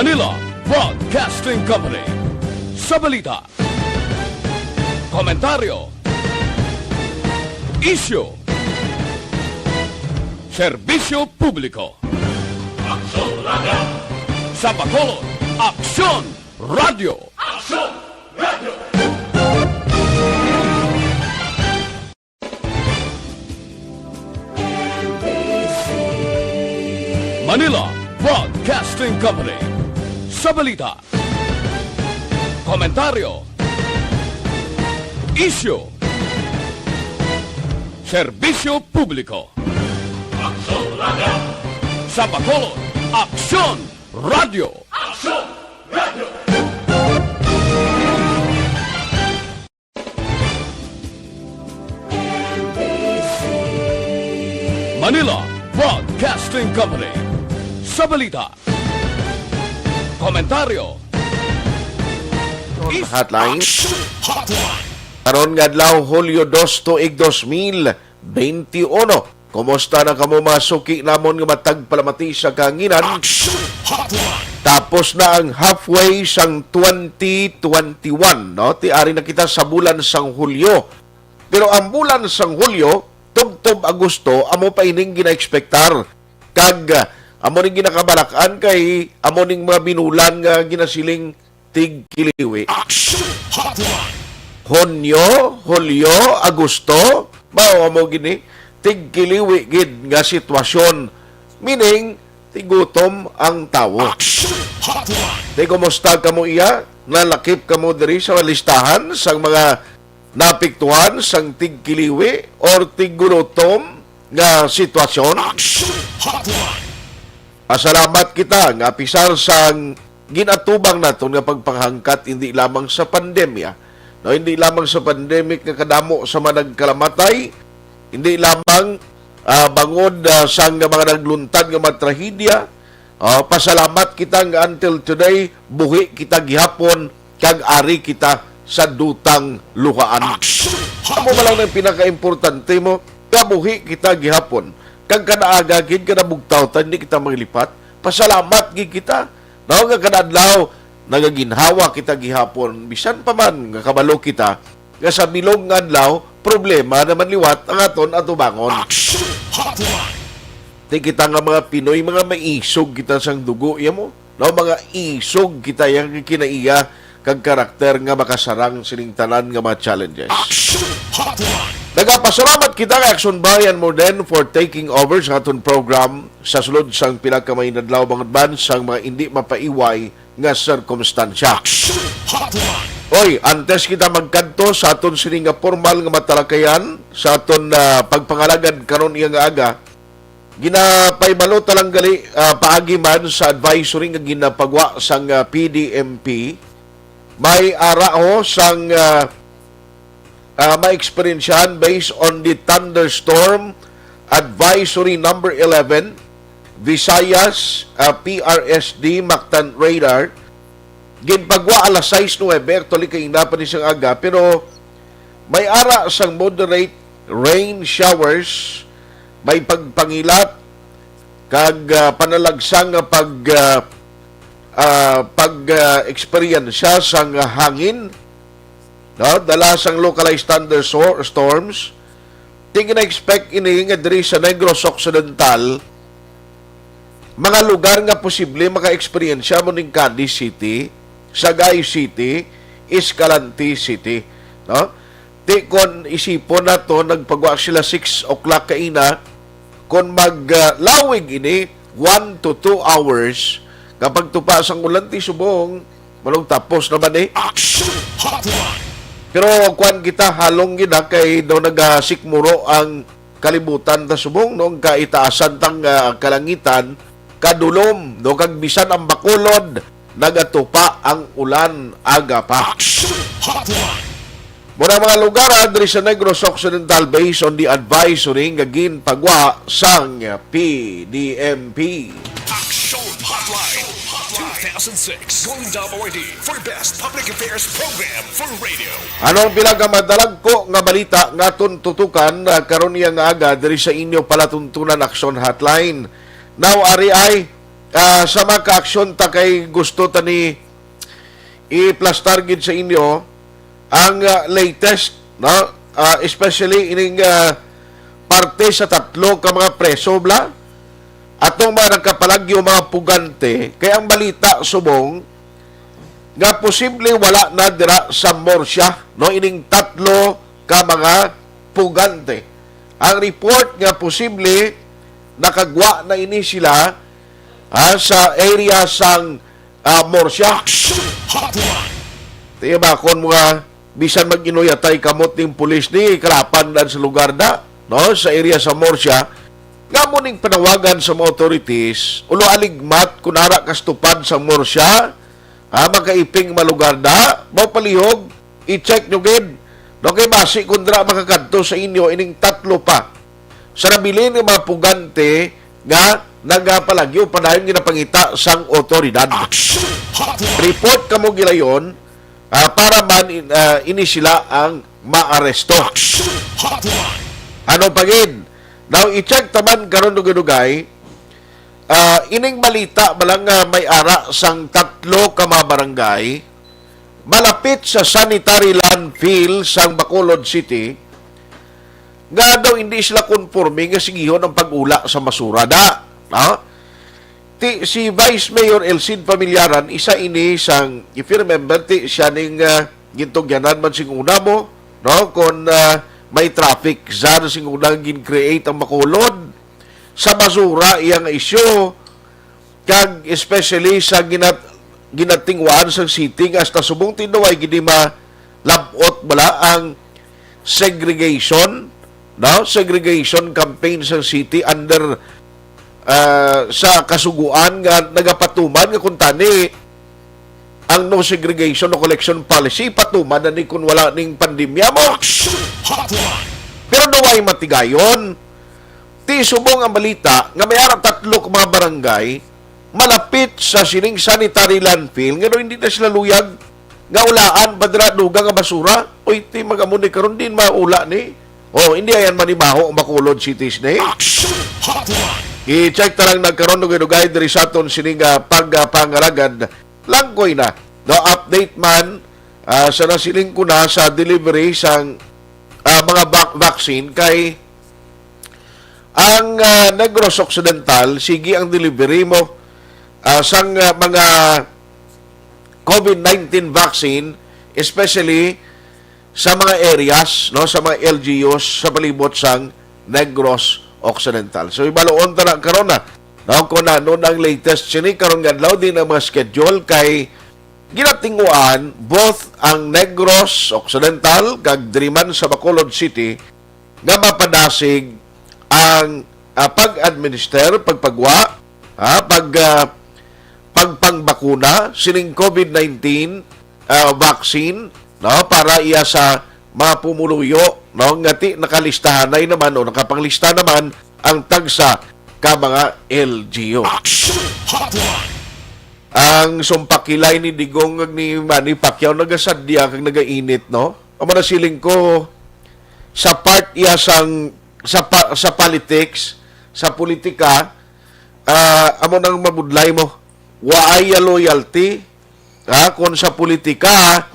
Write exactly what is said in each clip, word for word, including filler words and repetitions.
Manila Broadcasting Company. Sa balita, komentaryo, isyu, serbisyo publiko. Aksyon Radio. Sa Bacolod, Aksyon Radio. Aksyon Radio. Manila Broadcasting Company. Sa balita, komentaryo, isyu, serbisyo publiko. Aksyon Radio. Sa Bacolod, Aksyon Radio. Aksyon Radio. Manila Broadcasting Company. Sa balita, komentaryo, is- Hotline. Action Hotline. Karon nga adlaw, Hulyo dos, tuig dos mil benti uno. Kumusta na kamo, mga suki namon nga matag palamati sa kahanginan? Action Hotline. Tapos na ang halfway sang twenty twenty-one, no? Ti ari na kita sa bulan sang Hulyo. Pero ang bulan sang Hulyo, tubtob Agosto, amo pa ining ginaekspektar. Kag, ah, amo ning ginakabalak-an kay amo ning mga binulan nga ginasiling tigkiliwi. Action Hotline. Hunyo, Hulyo, Agosto, mao amo gini, tigkiliwi gid nga sitwasyon. Meaning, tigutom ang tawo. Action Hotline. Di, kumusta kamo iya? Nalakip kamo diri sa listahan sang mga naapektuhan sang tigkiliwi or tigutom nga sitwasyon? Action Hotline. Pasalamat kita nga apisar sang ginatubang naton nga pagpanghangkat, hindi lamang sa pandemya, no, hindi lamang sa pandemic nga kadamo sa mga nagkalamatay, hindi lamang, ah, bangod, ah, sang mga nagluntad nga mga trahedya. Ah, pasalamat kita nga until today, buhi kita gihapon kag ari kita sa dutang luhaan. Action! Amo man lang ang pinakaimportante mo, kabuhi kita gihapon. Kag kada aga gid, kada bugtaw ta, hindi kita maglipat. Pasalamat gid kita. No, nga kada adlaw, nagaginhawa kita gihapon. Bisan pa man nga kabalo kita nga sa bilog nga adlaw, problema naman liwat ang aton atubangon. Action Hotline. Di kita nga mga Pinoy, mga maisog kita sang dugo, ya mo? No, mga isog kita yang kinaiya kag karakter nga makasarang sining tanan nga mga challenges. Action Hotline. Nagapasalamat kita kay Action Bayan More Than for taking over sa aton program sa sulod sang pila ka mga inadlaw, bangod man sang mga indi mapaiway nga sirkumstansya. Action Hotline. Oy, antes kita magkadto sa aton sini nga formal nga matalakayan sa aton, ah, pagpangalagad karon iya nga aga, ginapahibalo ta lang gali, ah, paagi man sa advisory nga ginapagwa sang, ah, P D M P, may ara ho sang, ah, ah, maeksperiensyahan based on the thunderstorm advisory number eleven, Visayas, ah, P R S D, Mactan radar. Ginpagwa alas sais nuebe, actually, kay ina pa ni sang aga, pero may ara sang moderate rain showers, may pagpangilat, kag, ah, panalagsang nga pag, ah, ah, pag, ah, eksperyensya sang hangin, no? Dala sang localized thunderstorms. Di gina-expect ini nga diri sa Negros Occidental, mga lugar nga posible maka-eksperyensya mo ning Cadiz City, Sagay City, Escalante City, no? Ti kon isipon nato, nagpagwa sila six o'clock kaina, kon mag, ah, lawig ini, one to two hours, nga pagtupa sang ulan ti subong, manong tapos naman eh. Action Hotline. Pero kuwan kita, halong gid, ha, kay daw nagasikmuro ang kalibutan ta subong, no, ang kaitaasan tang, ah, kalangitan, kadulom, no, kag bisan ang Bacolod, nagatupa ang ulan aga pa. Action Hotline. Mura mga lugar, ah, diri sa Negros Occidental based on the advisory nga ginpagwa sang P D M P. Action Hotline two thousand six Golden Dome Awardee for Best Public Affairs Program for Radio. Ano ang pila ka madalagko nga balita nga aton tutukan, ah, karon iya nga aga diri sa inyo palatuntunan Action Hotline? Now, ari ay Ah, sama ka aksyon ta kay gusto ta ni i-plastar gid sa inyo ang, ah, latest, no? Ah, especially ining, ah, parte sa tatlo ka mga preso, bla? Atong mga nagkapalagyo, mga pugante, kay ang balita subong nga posible wala na dira sa Murcia, no? Ining tatlo ka mga pugante. Ang report nga posible nakagwa na ini sila, ah, sa area sang, ah, Murcia. Action Hotline. Tiya ba kon mga bisan mag-inuyatay kamot ning pulis ni kalapan dan sa lugar na, no, sa area sa Murcia, nga mo ning panawagan sa mga authorities, ulo aligmat kung ara kastupad sa Murcia, ha, makaiping malugar na, mapalihog, i-check nyo gid. No, kay basi kung dira makakadto sa inyo ining tatlo pa sa nabilin nga mga pugante nga nagapalagyo padayon ginapangita sang otoridad. Action Hotline. Report kamo gilayon, ah, para man in-, ah, ini sila ang maaresto. Action Hotline. Ano pa gid? Now, i-check taman karon dugay-dugay, ah, ining balita ba lang nga may ara sang tatlo ka mga barangay malapit sa sanitary landfill sang Bacolod City, nga daw hindi sila konforme nga sigihon ang pag-ula sa basura da. Ha? Ti, si Vice Mayor Elcid Familiaran, isa ini sang, if you remember, ti, siya ning, ah, gintugyanan man sing una mo, no? Kon, ah, may traffic czar sing una gin-create ang Bacolod sa basura, iya nga isyu, kag especially sa ginat-, ginatingwaan sang city nga hasta subong tinduway gid malab-ot bala ang segregation, no? Segregation campaign sang city under, ah, sa kasuguan nga nagapatuman nga kuntani ang no segregation, no collection policy, patuman na ni kun wala ning pandemya mo. Action Hotline. Pero naway matigayon, ti subong ang balita nga may ara tatlo ka mga barangay malapit sa sining sanitary landfill nga daw hindi na sila luyag nga ulaan pa dira dugang nga basura. Uy, ti, mag-amo ni karon din maula ni. Oh, hindi ayan manibaho ang Bacolod Cities ni. Action Hotline. I-check ta lang nagkaron dugay-dugay diri sa aton sining, ah, pagpangalagad. Langkoy na. No, update man, ah, sa nasiling ko na sa delivery sang, ah, mga vac-, vaccine kay ang, ah, Negros Occidental, sige ang delivery mo, ah, sang, ah, mga COVID nineteen vaccine, especially sa mga areas, no, sa mga L G Us sa palibot sang Negros Occidental. So, ibaluon ta na karon na, no, kung ano ang latest sini karon nga adlaw, di na mga schedule kay ginatinguan both ang Negros Occidental kag diri man sa Bacolod City nga mapadasig ang, ah, pag-administer, pagpagwa, ah, pag, ah, pagpangbakuna sining COVID nineteen, ah, vaccine, no, para iya sa mga pumuluyo, no, nga ti nakalistahanay naman o nakapanglista naman ang tagsa ka mga L G U. Action Hotline. Ang sumpakilay ni Digong kag ni Manny Pacquiao nagasadya kag nagainit, no? Amo na siling ko, sa part iya sang, sa pa-, sa politics, sa politika, ah, amo nang mabudlay mo. Waay ya loyalty, ha? Kung sa politika,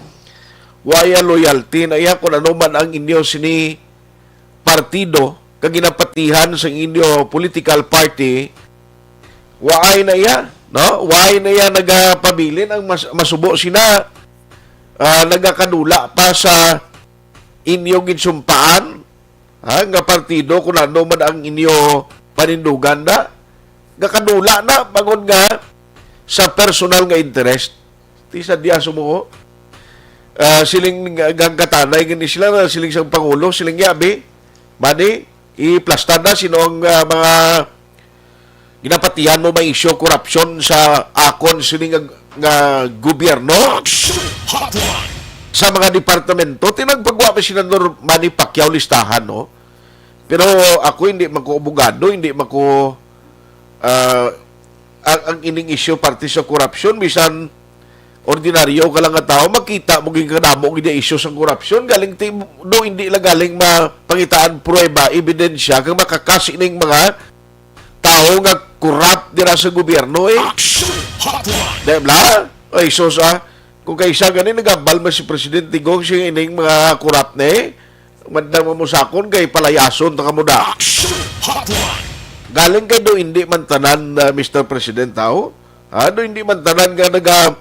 waay ya loyalty na iya kung ano man ang inyo sini partido kag ginapatihan sa inyo political party, waay na iya, no? Waay na iya nagapabilin ang mas-, masubo sina, ah, nagakadula pa sa inyo ginsumpaan, ha, nga partido kung ano man ang inyo panindugan na. Gakadula na, bangod nga sa personal nga interest. Ti sa diya sumuko. Ah, siling nga, gangkatanay gani sila na siling sang Pangulo, siling yabi, Manny, iplastar na sino ang, ah, mga ginapatihan mo may isyu korupsyon sa akon sini nga, nga gobyerno. Action Hotline. Sa mga departamento, tinagpagwa pa si Senador Manny Pacquiao listahan, no? Pero ako hindi man ko abogado, hindi man ko, ah, ang, ang ining isyu parte sa korupsyon, bisan ordinaryo ka lang nga tao, makita mo gid kadamo gid ang isyu sa korupsyon, galing ti-, do hindi lang galing mapangitaan pruweba, ebidensya, kag makakas ining mga tao nga corrupt dira sa gobyerno, eh. Action Hotline. Di ba? Ay, sus, ah. Kung kaisa gani, nagambal man si Presidente Digong, siya ining mga corrupt na, eh. Mandang mamusakon kay palayason ta kamo da. Action Hotline. Galing kay do hindi man tanan, ah, Mister President, tao. Ah, do hindi man tanan nga naga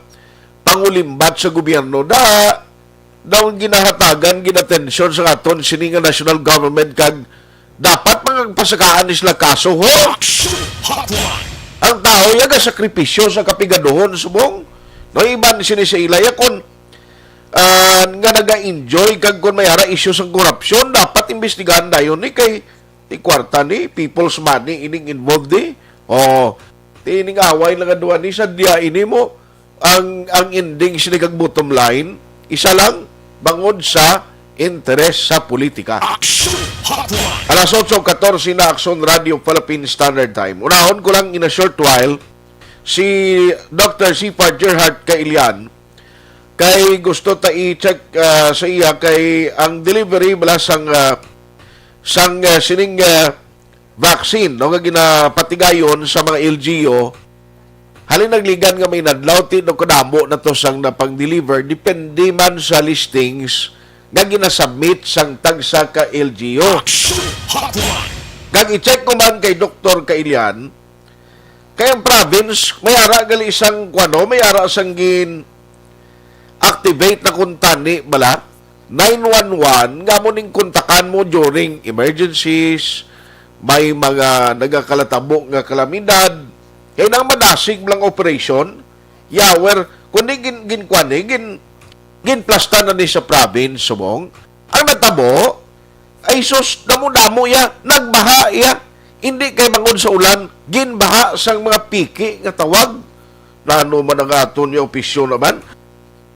pangulimbat sa gobyerno, da, daw ginahatagan, ginatensyon sa aton sini nga national government kag dapat magpasakaan ni sila kaso, ho? Action Hotline. Ang tao ya gasakripisyo sa kapigaduhon subong. No, iban sini sa ila ya kon, ah, nga naga-enjoy kag kon may ara isyu sang korupsyon, dapat imbestigahan dayon ni kay ti kwarta ni, people's money ining involved ni. O, ti ining away lang nga duha ni, sadya ini mo ang, ang ending sini kag bottom line, isa lang, bangod sa interes sa politika. Action Hotline. Alas otso katorse na, Action Radio Philippine Standard Time. Unahon ko lang in a short while si Doctor Sipar Gerhard Kailian, kay gusto ta i-check, ah, sa iya kay ang delivery bala sang, ah, sang, ah, sining, ah, vaccine, no, nga ginapatigayon sa mga L G U. Halin nagligan nga may nadlaw, ti no kadamo na to sang napang-deliver, depende man sa listings nga ginasubmit sang tagsa ka L G U. Action Hotline. Kag i-check ko man kay Doktor Kailian, kay ang province, may ara gali isang, kuwano, may ara sang gin-activate na kuntani bala, nine one one, nga mo ning kontakan mo during emergencies, may mga nagakalatabo nga kalamidad, kay nang madasig lang operation, yawer, kundi gin-, gin-, kuwan ni, gin-, ginplasta na ni sa province, subong. Ang natabo, ay sus, damo-damo iya, nagbaha iya. Hindi kay bangod sa ulan, ginbaha sang mga piki nga tawag. Nano man ang aton nga opisyo naman?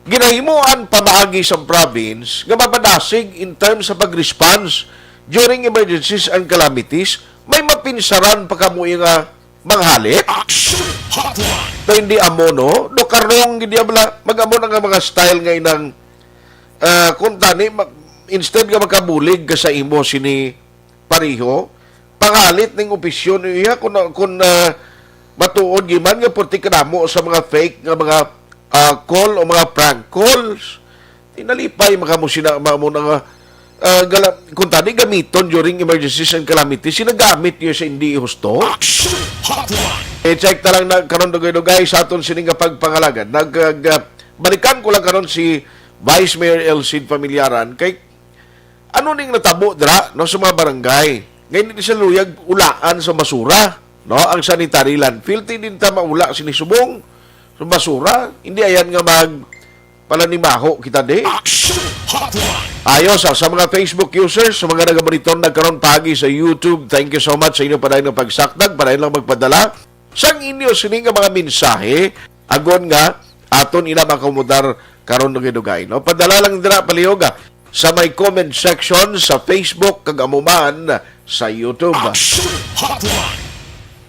Ginahimuan pamaagi sa province nga mapadasig in terms sa pag-response during emergencies and calamities. May mapinsaran pa kamo nga manghalit? Action Hotline. To hindi amo, no? Do karong gid, diabla, mag-amo na nga mga style nga inang, ah, kung tani, ma-, instead nga makabulig ka sa imo sini pareho, pangalit ning opisyon iya kung, kung, ah, matuod giman nga purti kadamo sa mga fake nga mga, ah, call o mga prank calls. Tinalipay makamo sina, mamo na nga, ah, gala-, kung tani gamiton during emergencies and calamities, sinagamit niyo sa hindi husto. Action Hotline. I-check ta lang na karon dugay-dugay sa aton sini nga pagpangalagan. Nag-, ah, balikan ko lang karon si Vice Mayor Elcid Familiaran kay ano ning natabo dira, no, sa mga barangay. Ngayon, hindi siya luyag ulaan sa basura, no, ang sanitary landfill. Ti din ta maula sini subong sa basura. Hindi ayan nga mag palanimaho kita di. Action Hotline. Ayos, ah, sa mga Facebook users, sa mga nagamonitor na karon pagi sa YouTube, thank you so much sa inyo padayon nga pagsakdag, padayon lang magpadala sang inyo sini nga mga mensahe, agon nga aton ina makomodar karon dugay-dugay, no? Padala lang dira, palihog, ah, sa may comment section sa Facebook kag amo man sa YouTube. Action Hotline.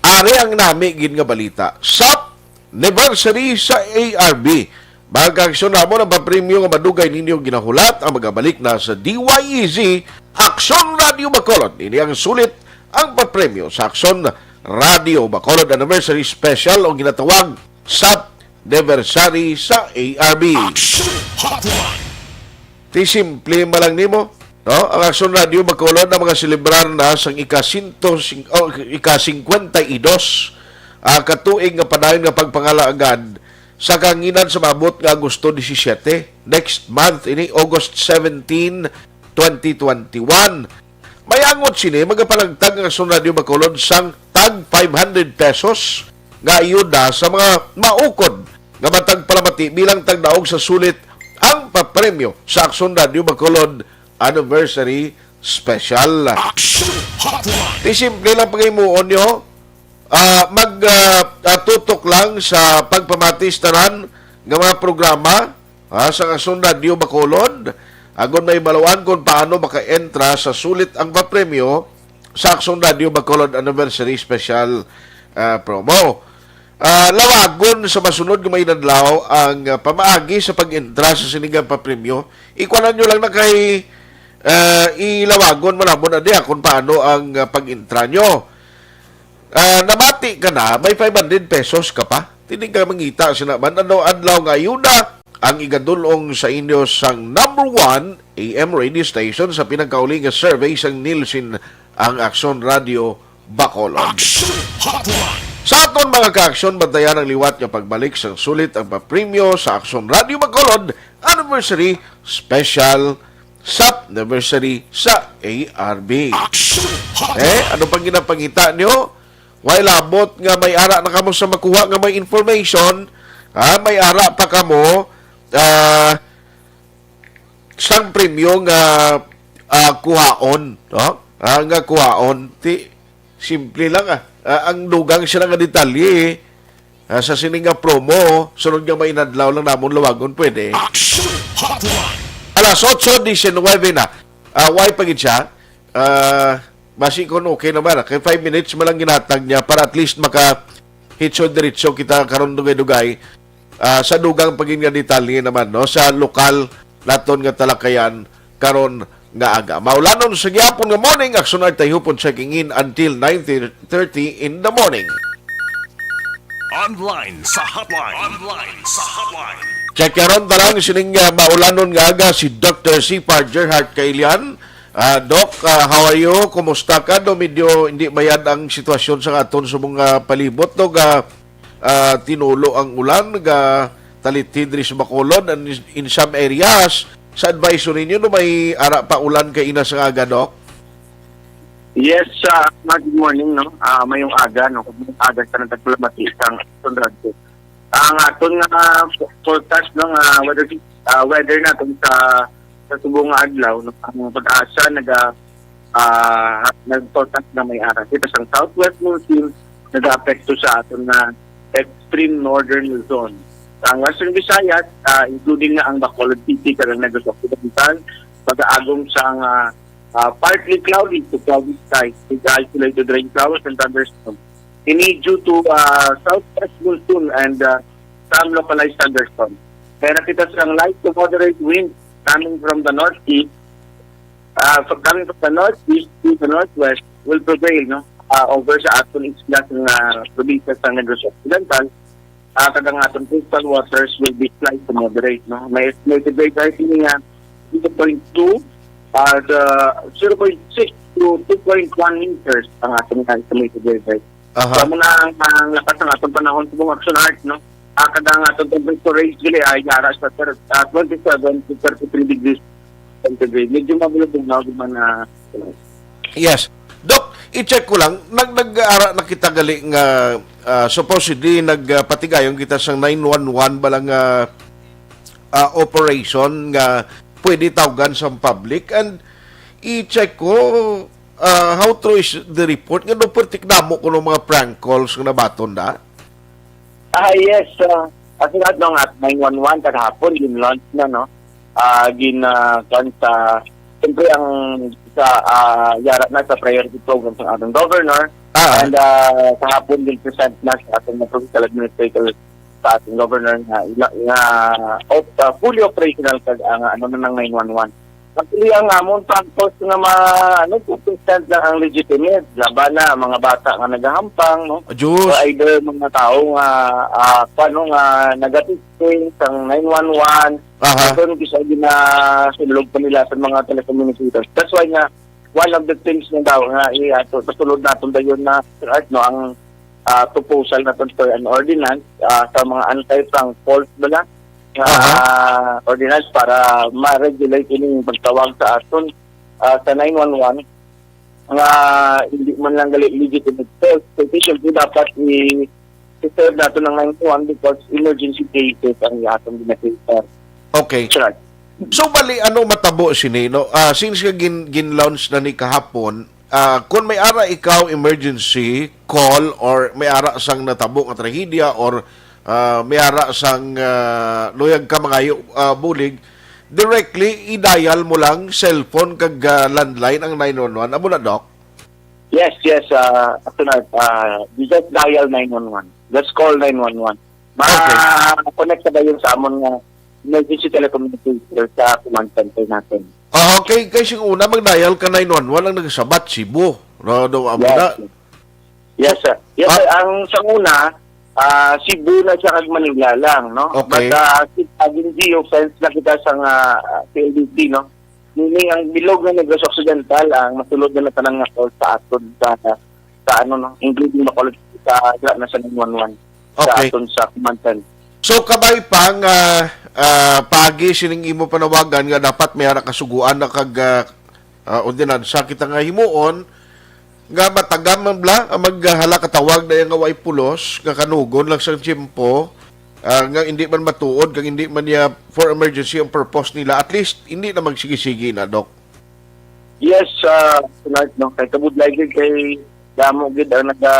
Ari ang nami gid nga balita. Sap anniversary sa A R B. Mga kaaksyon namon, ang papremyo nga madugay ninyo ginahulat ang magabalik na sa D Y E Z Aksyon Radio Bacolod. Ini ang sulit ang papremyo sa Aksyon Radio Bacolod Anniversary Special o ginatawag sa Anniversary sa A R B. Action Hotline. Ti simple man lang nimo, no? Ang Aksyon Radio Bacolod ang mga selebrar na sang ika-sinto sing-, o, ika-singkwenta y dos, ah, ka tuig nga padayon nga pagpangalaagad sa kahanginan sa maabot nga Agosto disisiete, next month ini, August seventeen, twenty twenty-one. May angot sini, magapanagtag ang Aksyon Radio Bacolod sang tag five hundred pesos nga ayuda sa mga maukod nga matag palamati bilang tagdaog sa sulit ang papremyo sa Aksyon Radio Bacolod Anniversary Special. Action Hotline. Ti simple lang paghimuon nyo, ah, mag, ah, ah, tutok lang sa pagpamati sa tanan nga mga programa, ah, sa Aksyon Radio Bacolod. Agon may maluan kung paano maka-entra sa sulit ang papremyo sa Aksyon Radio Bacolod Anniversary Special, ah, Promo. Ah, lawagon sa masunod nga mga inadlaw ang, ah, pamaagi sa pag-entra sa sini nga papremyo. Ikuanan nyo lang na kay, ah, ilawagon mo namon na diha kung paano ang, ah, pag-entra nyo. Ah, namati ka na, may five hundred pesos ka pa. Tini ka mangita sina man ano adlaw nga ayuda ang igadulong sa inyo sang number one A M radio station sa pinagkauli nga survey sang Nielsen, ang Aksyon Radio Bacolod. Action Hotline. Sa aton mga ka-aksyon, bantayan ang liwat nga pagbalik sang sulit ang papremyo sa Aksyon Radio Bacolod Anniversary Special, sap anniversary sa A R B. Action Hotline. Eh, ano pang ginapangita nyo? Way labot nga may ara na kamo sa makuha nga may information, ha? May ara pa kamo, ah, sang premyo nga, ah, kuhaon, no? Ah, nga kuhaon. Ti, simple lang, ah. Ah, ang dugang sila nga detalye, ah, sa sini nga promo, sunod nga may inadlaw lang namon lawagon, pwede. Action Hotline. Alas otso diecinuebe na. Ah, way pa gid siya. Ah, basi kon okay naman, ah. Kay five minutes man lang ginatag niya para at least maka hitso diretso kita karon dugay-dugay, ah, sa dugang pa gid nga detalye naman, no, sa lokal naton nga talakayan karon nga aga. Maulanon sa gihapon nga morning, Aksyon Art Tayhupon checking in until nine thirty in the morning. Online sa hotline. Online sa hotline. Check karon ta lang sining, ah, maulanon nga aga si Doctor Sipar Gerhard Kailian. Ah, Doc, ah, how are you? Kumusta ka? Do medyo hindi mayad ang sitwasyon sa aton sa mga palibot, no? Ga, ah, tinulo ang ulan, ga talithi diri sa Bacolod and in some areas. Sa advisory ninyo, no, may ara pa ulan kay ina sa aga, Doc? Yes, ah, good morning, no? Ah, mayong aga, no? Mayong aga sa nagtagpalamati sang aton radyo. Ang aton nga fo-, forecast, no, nga weather, ah, weather natin sa, sa subong nga adlaw, no? Ang PAGASA naga, ah, nag-forecast na may ara. Kita sang southwest monsoon, nag-aapekto sa aton nga extreme northern Luzon. Sa ang Western Visayas, ah, including na ang Bacolod City, kag ang Negros Occidental, pag-aagom sang, ah, ah, partly cloudy to cloudy skies with isolated rain showers and thunderstorms. Ini due to, ah, southwest monsoon and, ah, some localized thunderstorms. Kaya nakita sang light to moderate winds coming from the northeast, ah, from, coming from the northeast to the northwest will prevail, no? Ah, over sa aton isla nga probinsya sa Negros Occidental, ah, kag ang aton coastal waters will be slight to moderate, no? May estimated wave height ini nga zero point two, ah, the zero point six to two point one meters ang aton nga estimated wave height. Aha. So, amo na ang, ang lakas ng aton panahon sa buong Action Art, no? Ah, kag ang aton temperature range dili ay yara sa ter-, ah, twenty-seven to thirty-three degrees centigrade. Medyo mabulabog na man na. Yes. Doc, i-check ko lang, nag nag-ara na kita gali nga, ah, supposedly nagpatigayon kita sa nine one one ba lang nga, ah, operation nga pwede tawgan sa public, and i-check ko, ah, how true is the report nga do pertik damo kuno mga prank calls nga nabaton da? Ah, yes, ah, as in, no, nga nine one one kagahapon, gin-launch na, no? Ah, gin, ah, kuwan sa, siyempre, ang sa, ah, yara na sa priority program sa ating governor. Ah. And, ah, kahapon, gin-present na sa ating provincial administrator, sa ating governor nga, nga, nga op-, ah, fully operational kag ang, ano na, ng nine one one. Actually, ang amon pang post nga ma-, ano, two percent lang ang legitimate. Laban na, mga bata nga nagahampang, no? Diyos. Or either mga tao nga, ah, paano nga nag-texting sang nine one one. Aha. Ito yung isa ginasulog pa nila sa mga telecommunicators. That's why nga, one of the things na daw nga i-, ato, pasulod naton dayon na, no, ang ah, proposal naton for an ordinance, ah, sa mga anti-prank calls bala nga, Aha. ah, ordinance para ma-regulate ining pagtawag sa aton, ah, sa nine one one nga hindi man lang gali legitimate calls. So, siyempre dapat i-, i-serve naton ang nine one one because emergency cases ang atong gina-cater. Okay. That's right. So, bali, ano matabo sini, no? Ah, since nga gin-, gin-launch na ni kahapon, ah, kung may ara ikaw emergency call or may ara sang natabo nga trahedya or, ah, may ara sang, ah, luyag ka mangayo, ah, bulig, directly i-dial mo lang cellphone kag, ah, landline ang nine one one. Amo na, Doc? Yes, yes, ah, ato na, ah, you just dial nine one one. Just call nine one one. Okay. Ma-connect na ba yun sa amon nga emergency telecommunicator sa command center natin? Ah, okay. Kay sing una, mag-dial ka nine one one ang nagsabat, Cebu. No, no, amo Yes. na. Yes, sir. Yes, Ah. sir. Ang sa una, ah, Cebu na siya kag Manila lang, no? Okay. But, ah, si Agin Gio, friends na kita sa nga, ah, P L D T, no? Meaning, ang bilog nga Negros Occidental, ang masulod na tanan nga call sa aton sa, sa ano, no? Including Bacolod, sa, sa, na sa nine one one, sa Okay. aton sa command center. So, kabay pa nga, ah, paagi sining imo panawagan nga dapat may ara kasuguan na kag, ah, ah, ordinansa kita nga himuon, nga matagam man bala ang maghala katawag na nga way pulos, nga kanugon lang sang tiyempo, ah, nga hindi man matuod, kag hindi man niya for emergency ang purpose nila, at least, hindi na magsigi-sigi na, Doc. Yes, ah, Mark, no? Kay kabudlay gid kay damo gid ang naga,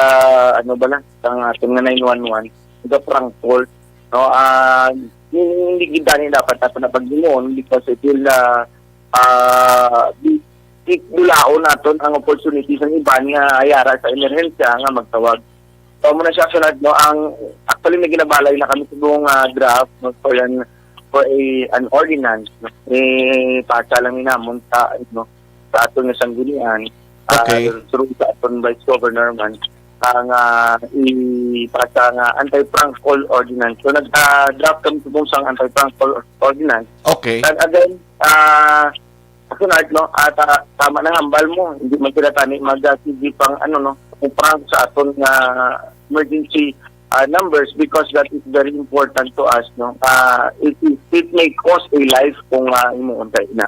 ano ba na, ang aton nga nine one one, naga-prank call, no? Ah, hindi gid tani dapat naton na paghimuon because it will, ah, ah, di, di bulaon naton ang opportunity sang iban nga ayara sa emerhensya nga magtawag. So, amo na siya, sunod, no? Ang, actually, may ginabalay na kami subong, ah, draft, no, for an, for a, an ordinance, no? Eh, pasa lang ni namon sa, no, sa aton nga sanggunian, ah, Okay. through sa aton Vice Governor man, ang, ah, ipasa nga anti-prank call ordinance. So, nag-draft kami subong sang anti-prank call ordinance. Okay. And again, ah, Sunod, no? At, ah, tama na hambal mo. Hindi man sila tani mag, ah, sige pang, ano, no, prank sa aton nga emergency, ah, numbers because that is very important to us, no? Ah, it, it, it may cost a life kung, ah, himuon tayo na.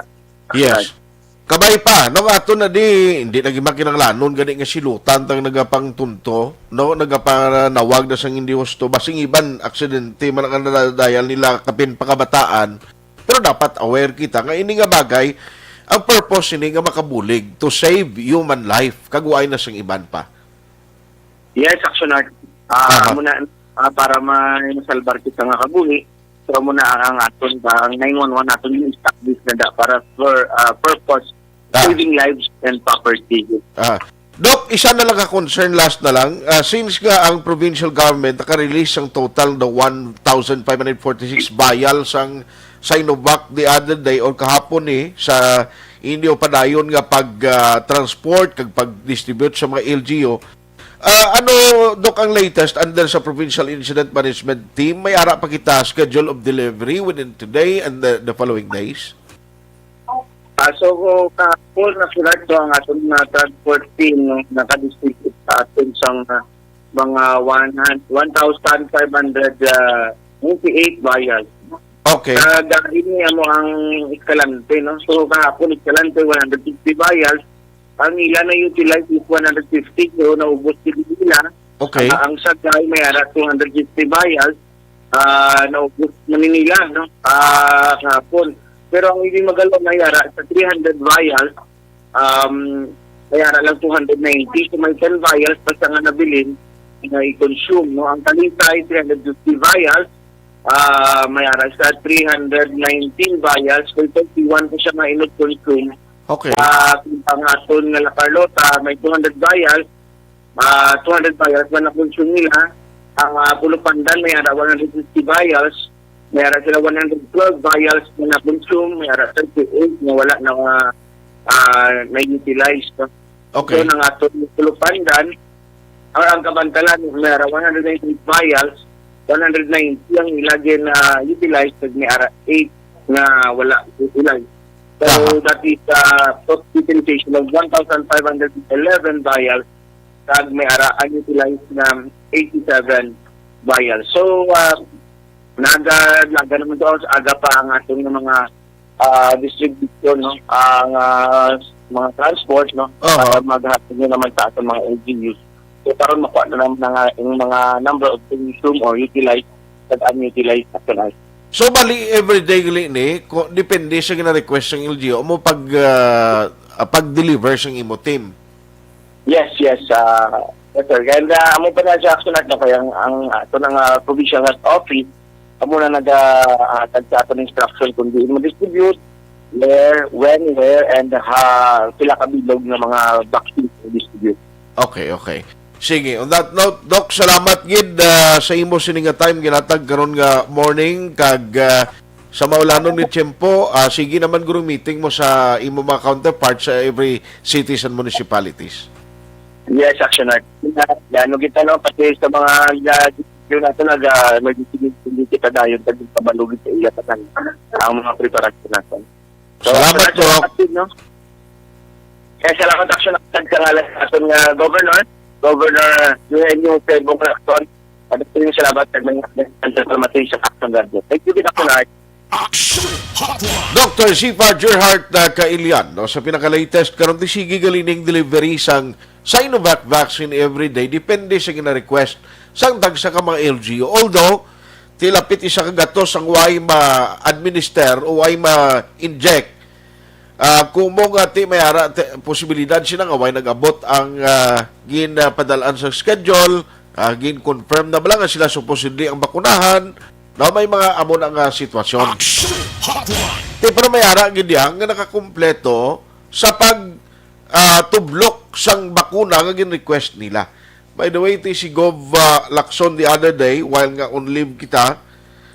Yes. Kabay pa, no, ato na di, hindi na gimakinanglanon gani nga silutan tang nagapangtunto, no, nagapanawag na sang hindi husto, basing iban aksidente man ang nadadayal nila kapin pakabataan, pero dapat aware kita nga ini nga bagay, ang purpose ini nga makabulig, to save human life, kag wala na sang iban pa. Yes, Action Art. Ah, Aha. amo na, ah, para may masalbar kita nga kabuhi. So, amo na ang aton ba, ang nine one one naton yung establish na da para for, ah, purpose, Ah. saving lives and property. Ah. Doc, isa na lang ka concern, last na lang. Ah, since nga ang provincial government naka-release ang total na one thousand five hundred forty-six vials ang Sinovac the other day or kahapon ni sa inyo padayon nga pag, ah, transport kag pag-distribute sa mga L G U. Ah, ano, Doc, ang latest under sa Provincial Incident Management Team? May ara pa kita schedule of delivery within today and the, the following days? Ah, so, kahapon, nasulat ko ang aton nga transport team, no, nakadistribute sa aton sang, ah, mga one hundred, one thousand five hundred, ah, ninety-eight vials. Okay. Ah, dahil niya mo ang Escalante, no? So, kahapon, Escalante, one hundred fifty vials. Ang ila na utilize is one hundred fifty, so naubos din nila. Okay. Ah, ang Sagay may ara two hundred fifty vials, ah, naubos na ni nila, no? Ah, kahapon. Pero ang hindi magalo may ara sa three hundred vials, um, may ara lang two hundred ninety. So may ten vials pa siya nga nabilin nga i-consume, no? Ang Talisay, three hundred fifty vials, ah, may ara sa three hundred nineteen vials, may thirty-one pa siya nga inot consume. Okay. Ah, ang aton nga La Carlota, may two hundred vials, ah, two hundred vials man na-consume nila. Ang, ah, Pulo Pandan, may ara one hundred fifty vials, may ara sila one hundred twelve vials na na-consume, may ara thirty-eight na wala na, ah, na-utilize. Okay. So, ang aton Pulo Pandan, or ang Kabantalan, may ara one hundred ninety-eight vials, one hundred ninety ang ila gin, ah, utilize, kag may ara eight na wala utilize. So, Aha. that is, ah, total utilization of one thousand five hundred eleven vials, kag may ara unutilized na eighty-seven vials. So, ah, nagalaga naman to sa aga pa ang aton nga mga, ah, distribution, no? Ang, ah, mga transport, no? Aha. Para maghatag na naman sa aton mga L G Us. So, karon makuha na naman ang, ah, yung mga number of consume or utilized kag unutilized na kanal. So, bali, everyday gali ni, ko, depende sa gina-request sang L G U mo pag, ah, ah, pag-deliver sang imo team. Yes, yes, ah, yes, sir. And, ah, amo pa na sa Action Art na kaya ang, ang ato ng, ah, provincial health office, amo na nag, ah, ah, tag sa aton instruction kung diin mo distribute, where, when, where, and ha, pila ka bilog nga mga vaccine i-distribute. Okay, okay. Sige, on that note, Doc, salamat gid, ah, sa imo sini nga time ginatag karon nga morning, kag, ah, sa maulanon ni tiyempo, ah, sige naman guro meeting mo sa imo mga counterparts sa every cities and municipalities. Yes, Action Art. Yan, ano kita, no? Pati sa mga, uh, yun natin, nag, ah, emergency meeting kita dayon, pag pabalugin sa iya, ang mga preparasyon natin. So, Salamat, salamat, Doc. Doc, no? Kaya salamat, Action Art, sa ngalan sa aton nga Governor, Governor Eugenio Ucebong Lacson. At ito yung salamat sa mga, salamat sa Action Radio. Thank you, Action Art. Action Hotline. Doctor Sifa Gerhart na Kailian, no, sa pinaka-latest karon, ti sige gali ning delivery sang Sinovac vaccine every day, depende sa gina-request sang tagsa ka mga L G U. Although, ti lapit isa ka gatos ang way ma-administer o way ma-inject. Ah, kumo nga ti may ara ti, posibilidad sila nga way nag-abot ang, ah, gin, ah, padalaan sa schedule, ah, gin-confirm na bala nga sila supposedly ang bakunahan, no, may mga amo na nga sitwasyon. Action Hotline. Ti, pero may ara gid diha nga nakakumpleto sa pag, ah, tublok sang bakuna nga gin-request nila. By the way, ti si Gov, ah, Lacson the other day, while nga on leave kita,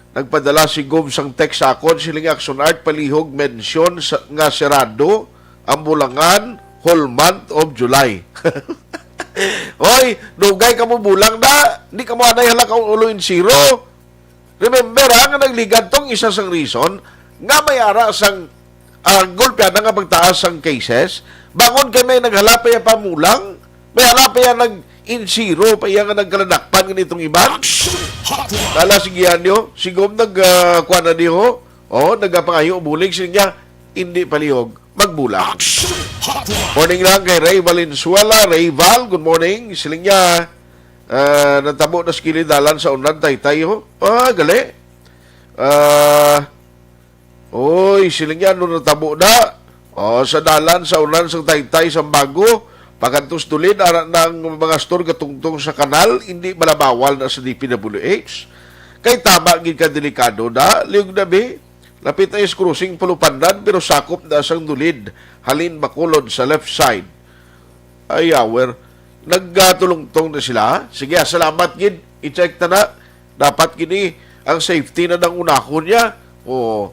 nagpadala si Gov sang text sa akon, siling, "Action Art, palihog mention sa, nga serado ang Bulangan whole month of July." Oy, dugay kamo bulang da. Di kamo anay hala ka ulo in zero. Remember, ha, nga nagligad tong isa sang reason nga may ara sang, ah, gulpian na nga pagtaas sang cases. Bangon kay may naghalapay pa mulang, may halapay nag-insiro pa iya nga nagkaladakpan nga nitong iban. Action Hotline. Dala, sige, anyo, sigom nag, ah, kuha na diho. Oh, nagapangayo bulig siya, hindi palihog magbulang. Action Hotline. Morning lang kay Ray Valenzuela. Ray Val, good morning. Siling niya, ah, natabo na sa kilid dalan sa unan, Taytay, ho. Ah, gali. Ah, oy, siling niya, ano natabo na? Oh, sa dalan sa unan sang Taytay, Sambago, pakantos Dulid, ara na ang mga store gatungtong sa kanal, hindi malabawal na sa D P W H. Kay tama gid ka delikado na, liog na bi. Lapit na is crossing Pulupandan, pero sakop na sang Dulid, halin Bacolod sa left side. Ay, yawer. Nagtulungtong na sila. Sige, ah, salamat gid. I-check ta na. Dapat gini ang safety na nang unahon niya. O,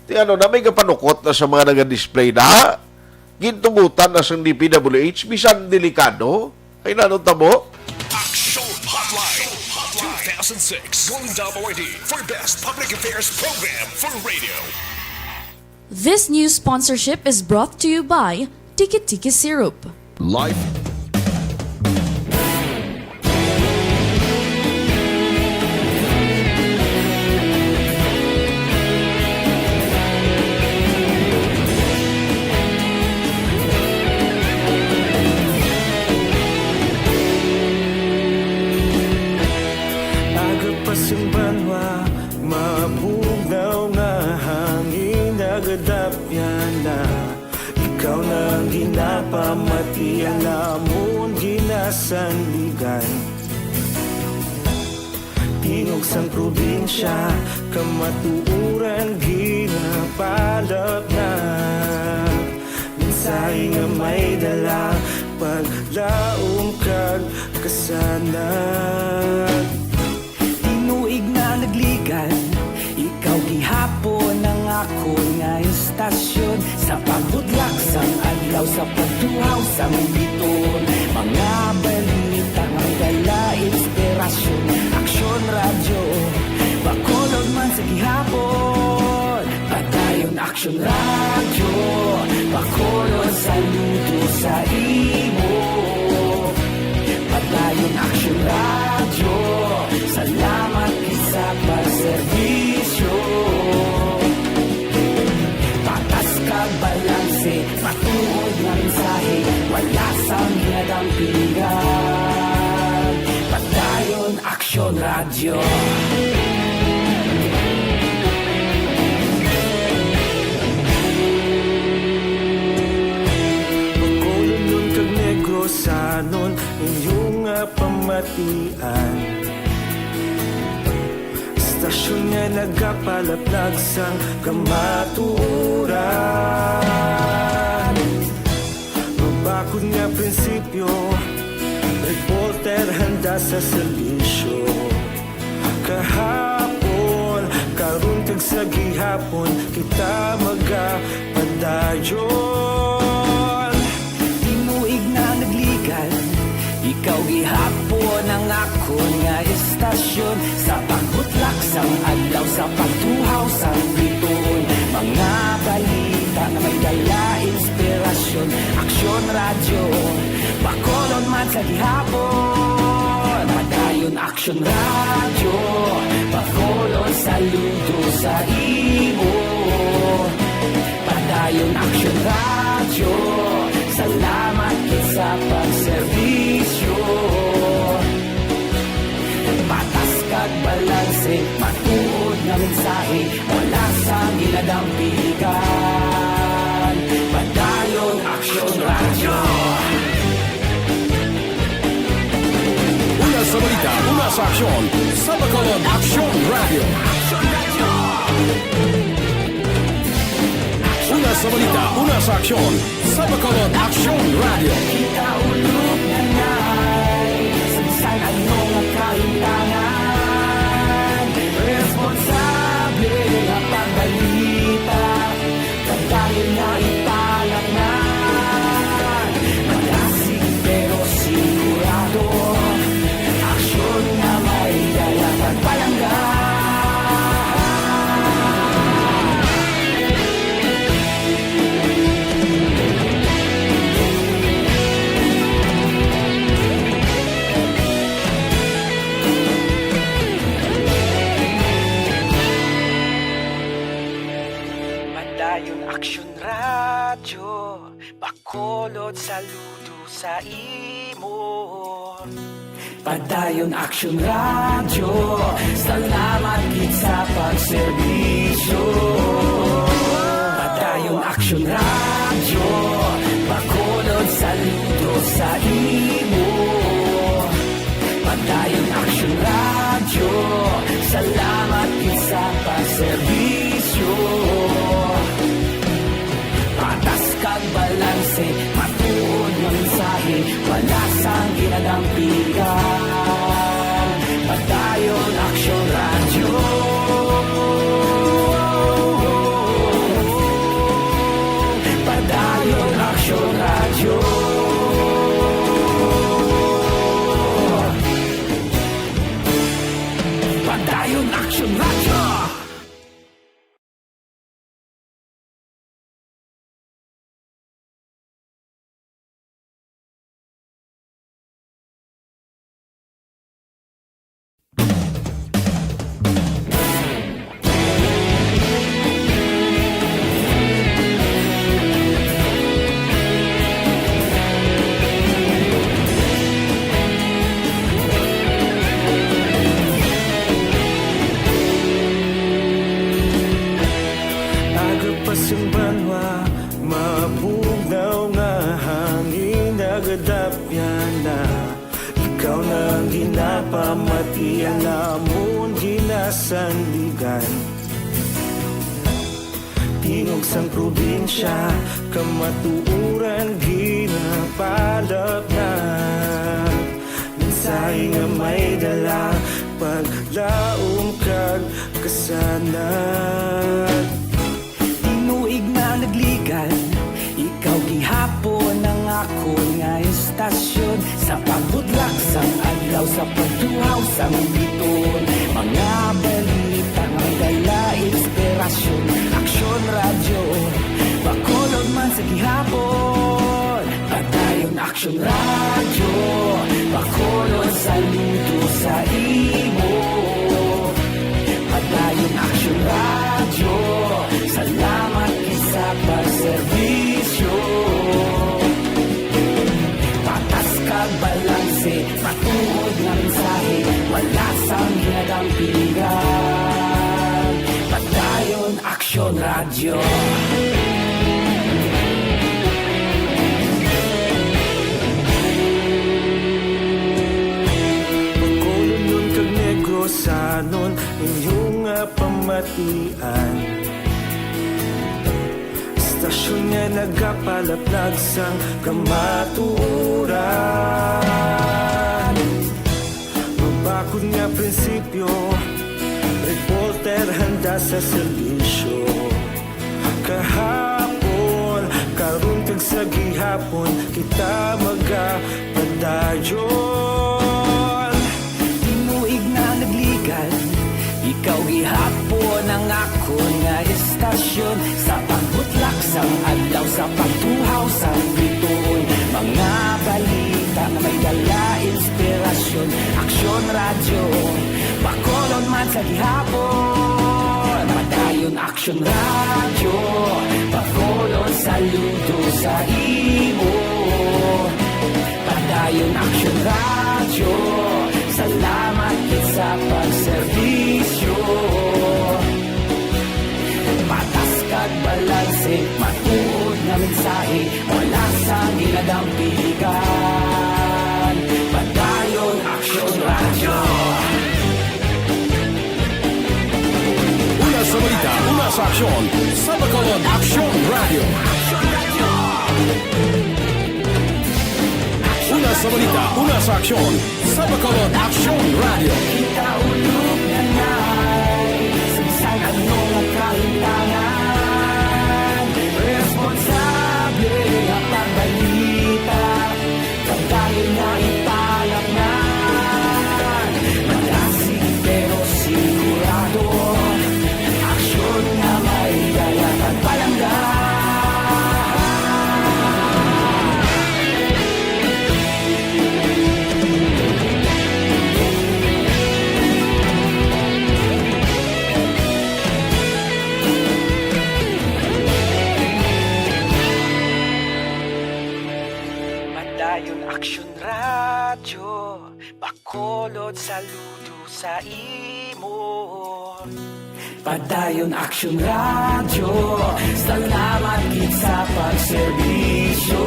ti ano na, may kapanukot na sa mga naga-display na. Gintugutan na sang D P W H, bisan delikado. Ay, nanong tabo? Action Hotline two thousand six Golden Dome Awardee for Best Public Affairs Program for Radio. This news sponsorship is brought to you by Tiki Tiki Syrup. Life. Aga pa sing banwa, mabugnaw nga hangin nagadapyan na. Ikaw na ang ginapamati, ang amon ginasandigan. Tingog sang probinsya, kamatuoran ginapalapnag. Mensahe nga may dala, paglaom kag kasanag. Tinuig na nagligad, ikaw gihapon ang akon nga istasyon. Sa pagbudlak sang adlaw, sa pagtuhaw sang biton, mga balita nga may dala inspirasyon. Aksyon Radyo, Bacolod man sa gihapon. Padayon Aksyon Radyo, Bacolod, saludo sa imo. Padayon Aksyon Radyo, salamat gid sa pagserbisyo. Patas kag balanse, matuod nga mensahe, wala sang ginadampingan. Padayon Aksyon Radyo. Bacolodnon kag Negrosanon, inyo nga pamatian. Istasyon nga nagapalaplag sang kamatuoran. Mabakod nga prinsipyo, reporter handa sa serbisyo. Kahapon, karon kag sa gihapon, kita magapadayon. Tinuig na nagligad, Sa pagtuhaw sang bituon, mga balita nga may dala inspirasyon. Aksyon Radyo, Bacolod man sa gihapon. Padayon Aksyon Radyo, Bacolod saludo sa imo. Padayon Aksyon Radyo, salamat gid sa pagserbisyo. Patas kag balanse, matuod nga mensahe, wala sang ginadampigan. Padayon Aksyon Radyo. Una sa balita, una sa aksyon, sa Bacolod Aksyon Radyo. Una sa balita, una sa aksyon, sa Bacolod Aksyon Radyo. Kita ulog na nay, sa bisan ano nga kahimtangan, responsable nga pagbalita, pagdayon nga ipalaknag, magasig pero sigurado, aksyon nga may dala kag palangga. Padayon Aksyon Radyo, Bacolod saludo sa imo. Padayon Aksyon Radyo, salamat gid sa pagserbisyo. Padayon Aksyon Radyo, Bacolod saludo sa imo. Padayon Aksyon Radyo, salamat gid sa pagserbisyo. Patas kag balanse, matuod nga mensahe, wala sang ginadampigan. Padayon Aksyon Radyo. Padayon Aksyon Radyo. Padayon Aksyon Radyo. Aga pa sing banwa, mabugnaw nga hangin nagadapyan na. Ikaw na ang ginapamatian, amon ginasandigan. Tingog sang probinsya, kamatuoran ginapalapnag. Mensahe nga may dala, paglaom kag kasanag. Tinuig na nagligan, ikaw gihapon ang akon nga istasyon. Sa pagbutlak sang adlaw, sa pagtuhaw sang bituon, mga balita nga may dala inspirasyon. Aksyon Radyo, Bacolod man sa gihapon. Padayon Aksyon Radyo, Bacolod saludo sa imo. Padayon Aksyon Radyo, salamat gid sa pagserbisyo. Patas kag balanse, matuod nga mensahe, wala sang ginadampigan. Padayon Aksyon Radyo. Bacolodnon kag Negrosanon, inyo nga pamatian. Istasyon nga nagapalaplag sang kamatuoran. Mabakod nga prinsipyo, reporter handa sa serbisyo. Kahapon, karon, kag sa gihapon, kita magapadayon. Tinuig na nagligan, ikaw gihapon Ang akon nga istasyon, sa pagbutlak sang adlaw, sa pagtuhaw sang bituon, mga balita nga may dala inspirasyon. Aksyon Radyo, Bacolod man sa gihapon. Padayon Aksyon Radyo, Bacolod, saludo sa imo. Padayon Aksyon Radyo, salamat gid sa pagserbisyo. Patas kag balanse, matuod nga mensahe, wala sang ginadampigan. Padayon Aksyon Radyo. Una sa balita, una sa aksyon, sa Bacolod Aksyon Radyo. Una sa balita, una sa aksyon, sa Bacolod Aksyon Radyo. Kita ulog na nay, sa bisan ano nga kahintangan, responsable nga pagbalita. Padayon nga ipalapnan, malasig pero sigurado, aksyon nga may dala kag palangga. Padayon Aksyon Radyo, Bacolod, saludo sa imo. Padayon Aksyon Radyo, salamat gid sa pagserbisyo.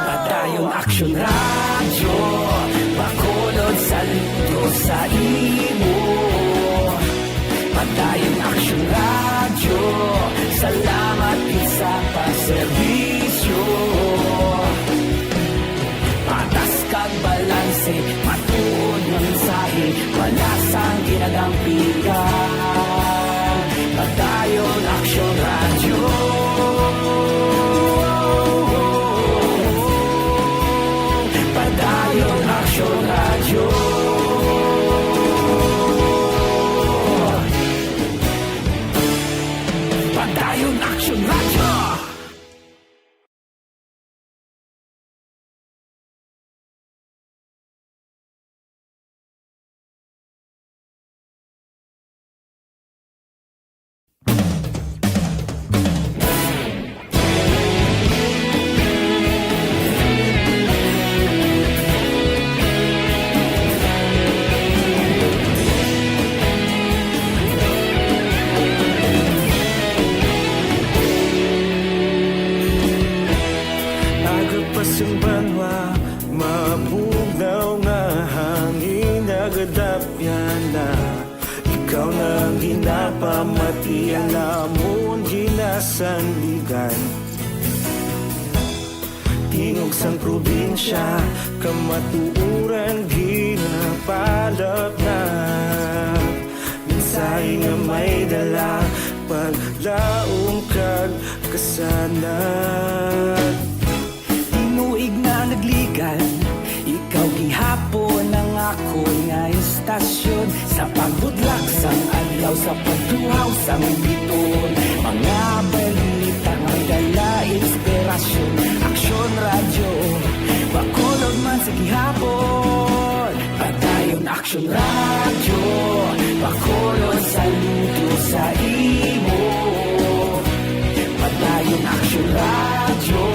Padayon Aksyon Radyo, Bacolod, saludo sa imo. Padayon Aksyon Radyo, salamat gid sa pagserbisyo. Patas kag balanse, matuod nga mensahe, wala sang ginadampigan. Padayon Aksyon Radyo. Padayon Aksyon Radyo. Padayon Aksyon Radyo. Aga pa sang banwa, mabugnaw nga hangin nagadapyan na. Ikaw na ang ginapamati, ang amon ginasandigan. Tingog sang probinsya, kamatuoran ginapalapnag. Mensahe nga may dala, paglaom kag kasanag. Tinuig na nagligan, ikaw gihapon ang akon nga istasyon. Sa pagbutlak sang adlaw, sa pagtuhaw sang bituon, mga balita nga may dala inspirasyon. Aksyon Radyo, Bacolod man sa gihapon. Padayon Aksyon Radyo, Bacolod, saludo sa imo. Padayon Aksyon Radyo,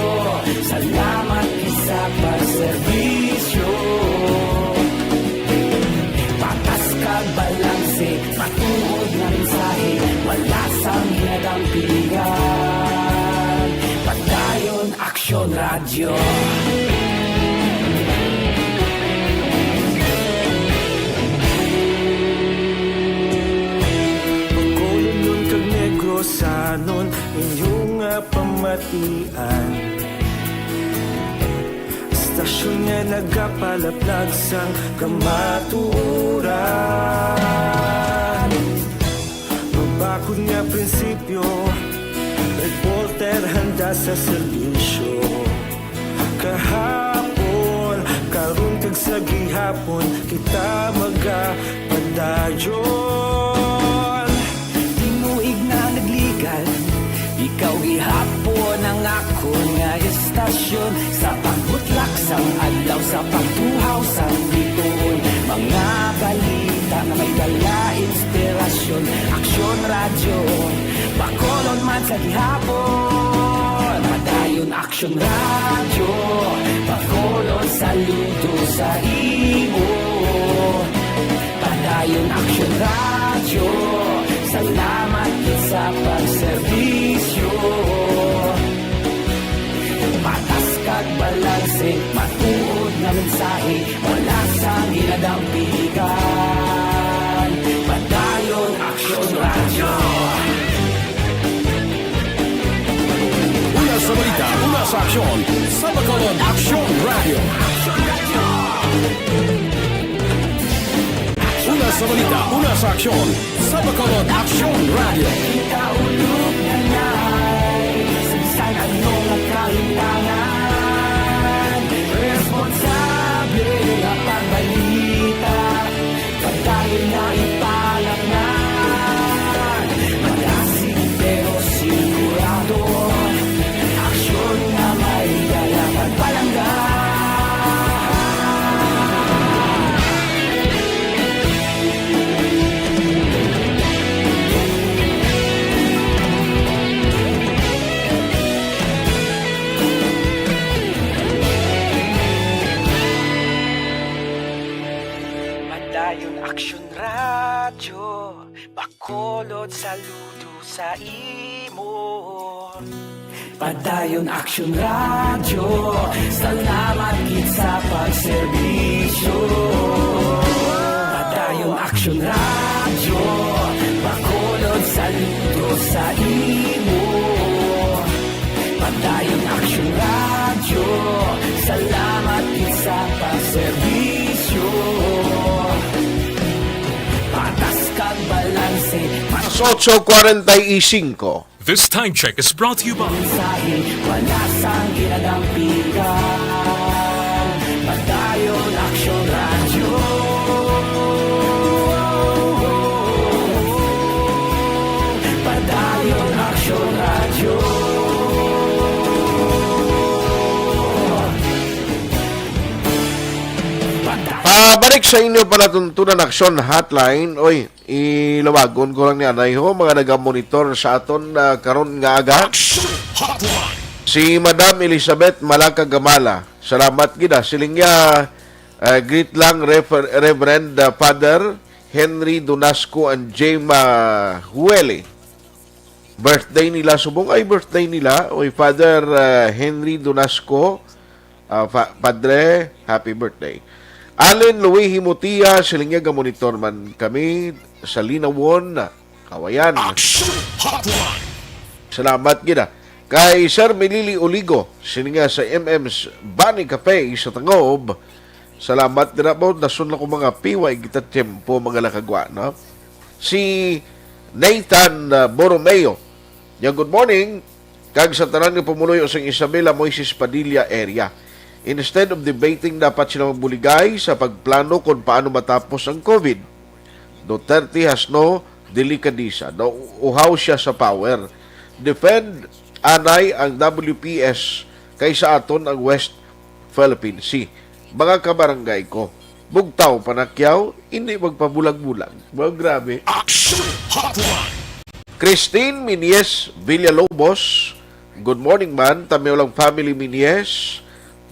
salamat gid sa pagserbisyo. Patas kag balanse, matuod nga mensahe, wala sang ginadampigan. Padayon Aksyon Radyo. Bacolodnon kag Negrosanon, inyo nga pamatian. Istasyon nga nagapalaplag sang kamatuoran. Mabakod nga prinsipyo, reporter handa sa serbisyo. Kahapon, karon kag sa gihapon, kita magapadayon. Nga istasyon sa pagbutlak sang adlaw, sa pagtuhaw sang bituon, mga balita nga may dala inspirasyon. Aksyon Radyo, Bacolod man sa gihapon. Padayon Aksyon Radyo, Bacolod, saludo sa imo. Padayon Aksyon Radyo, salamat gid sa pagserbisyo. Patas kag balanse, matuod nga mensahe, wala sang ginadampigan. Padayon Aksyon Radyo. Una sa balita, una sa aksyon, sa Bacolod Aksyon Radyo. Una sa balita, una sa aksyon, sa Bacolod Aksyon Radyo. Ikaulog na lang sa bisan ano nga kahitangan. Responsable nga pagbalita, padayon na ipalangnan. Madasig pero sigurado, aksyon nga may dala pagpalangga. Padayon Aksyon Radyo, Bacolod, saludo sa imo. Padayon Aksyon Radyo, salamat gid sa pagserbisyo. Padayon Aksyon Radyo, Bacolod, saludo sa imo. Padayon Aksyon Radyo, salamat gid sa pagserbisyo. Patas kag balanse. Alas otso cuarenta y cinco. This time check is brought to you by Mensahe, wala sang ginadampigan. Padayon Aksyon Radyo. Padayon Aksyon Radyo. Padayon. Pabalik sa inyo palatuntunan, Aksyon Hotline. Oy, ilawagon ko lang ni anay ho, mga nagamonitor sa aton, ah, karon nga aga. Action Hotline. Si Madam Elizabeth Malacagamala. Salamat gid, ah. Siling niya, ah, greet lang Rever-, Reverend, ah, Father Henry Donasco and Jema Huele. Birthday nila subong. Ay, birthday nila. Oy, Father, ah, Henry Donasco, ah, fa-, Padre, happy birthday. Allen Louis Himutia, siling niya, gamonitor man kami sa Linawon, Kawayan. Action Hotline. Salamat gid, ah. Kay Sir Milili Oligo, siling niya, sa M M's Bani Cafe sa Tangob. Salamat dira po, nasunod ko mga piway kita tiyempo, mga lakagwa, no? Si Nathan, ah, Borromeo. Niya, good morning. Kag sa tanan nga pumuluyo sa Isabela Moises Padilla area. Instead of debating, dapat sila magbuligay sa pagplano kung paano matapos ang COVID. Duterte has no delikadisa. Nauuhaw siya sa power. Defend anay ang W P S kaysa aton ang West Philippine Sea. Mga kabarangay ko, bugtaw panakyaw, hindi magpabulag-bulag. Wow, grabe. Action Hotline. Christine Minies Villalobos, good morning man, Tamyaw lang family Minies,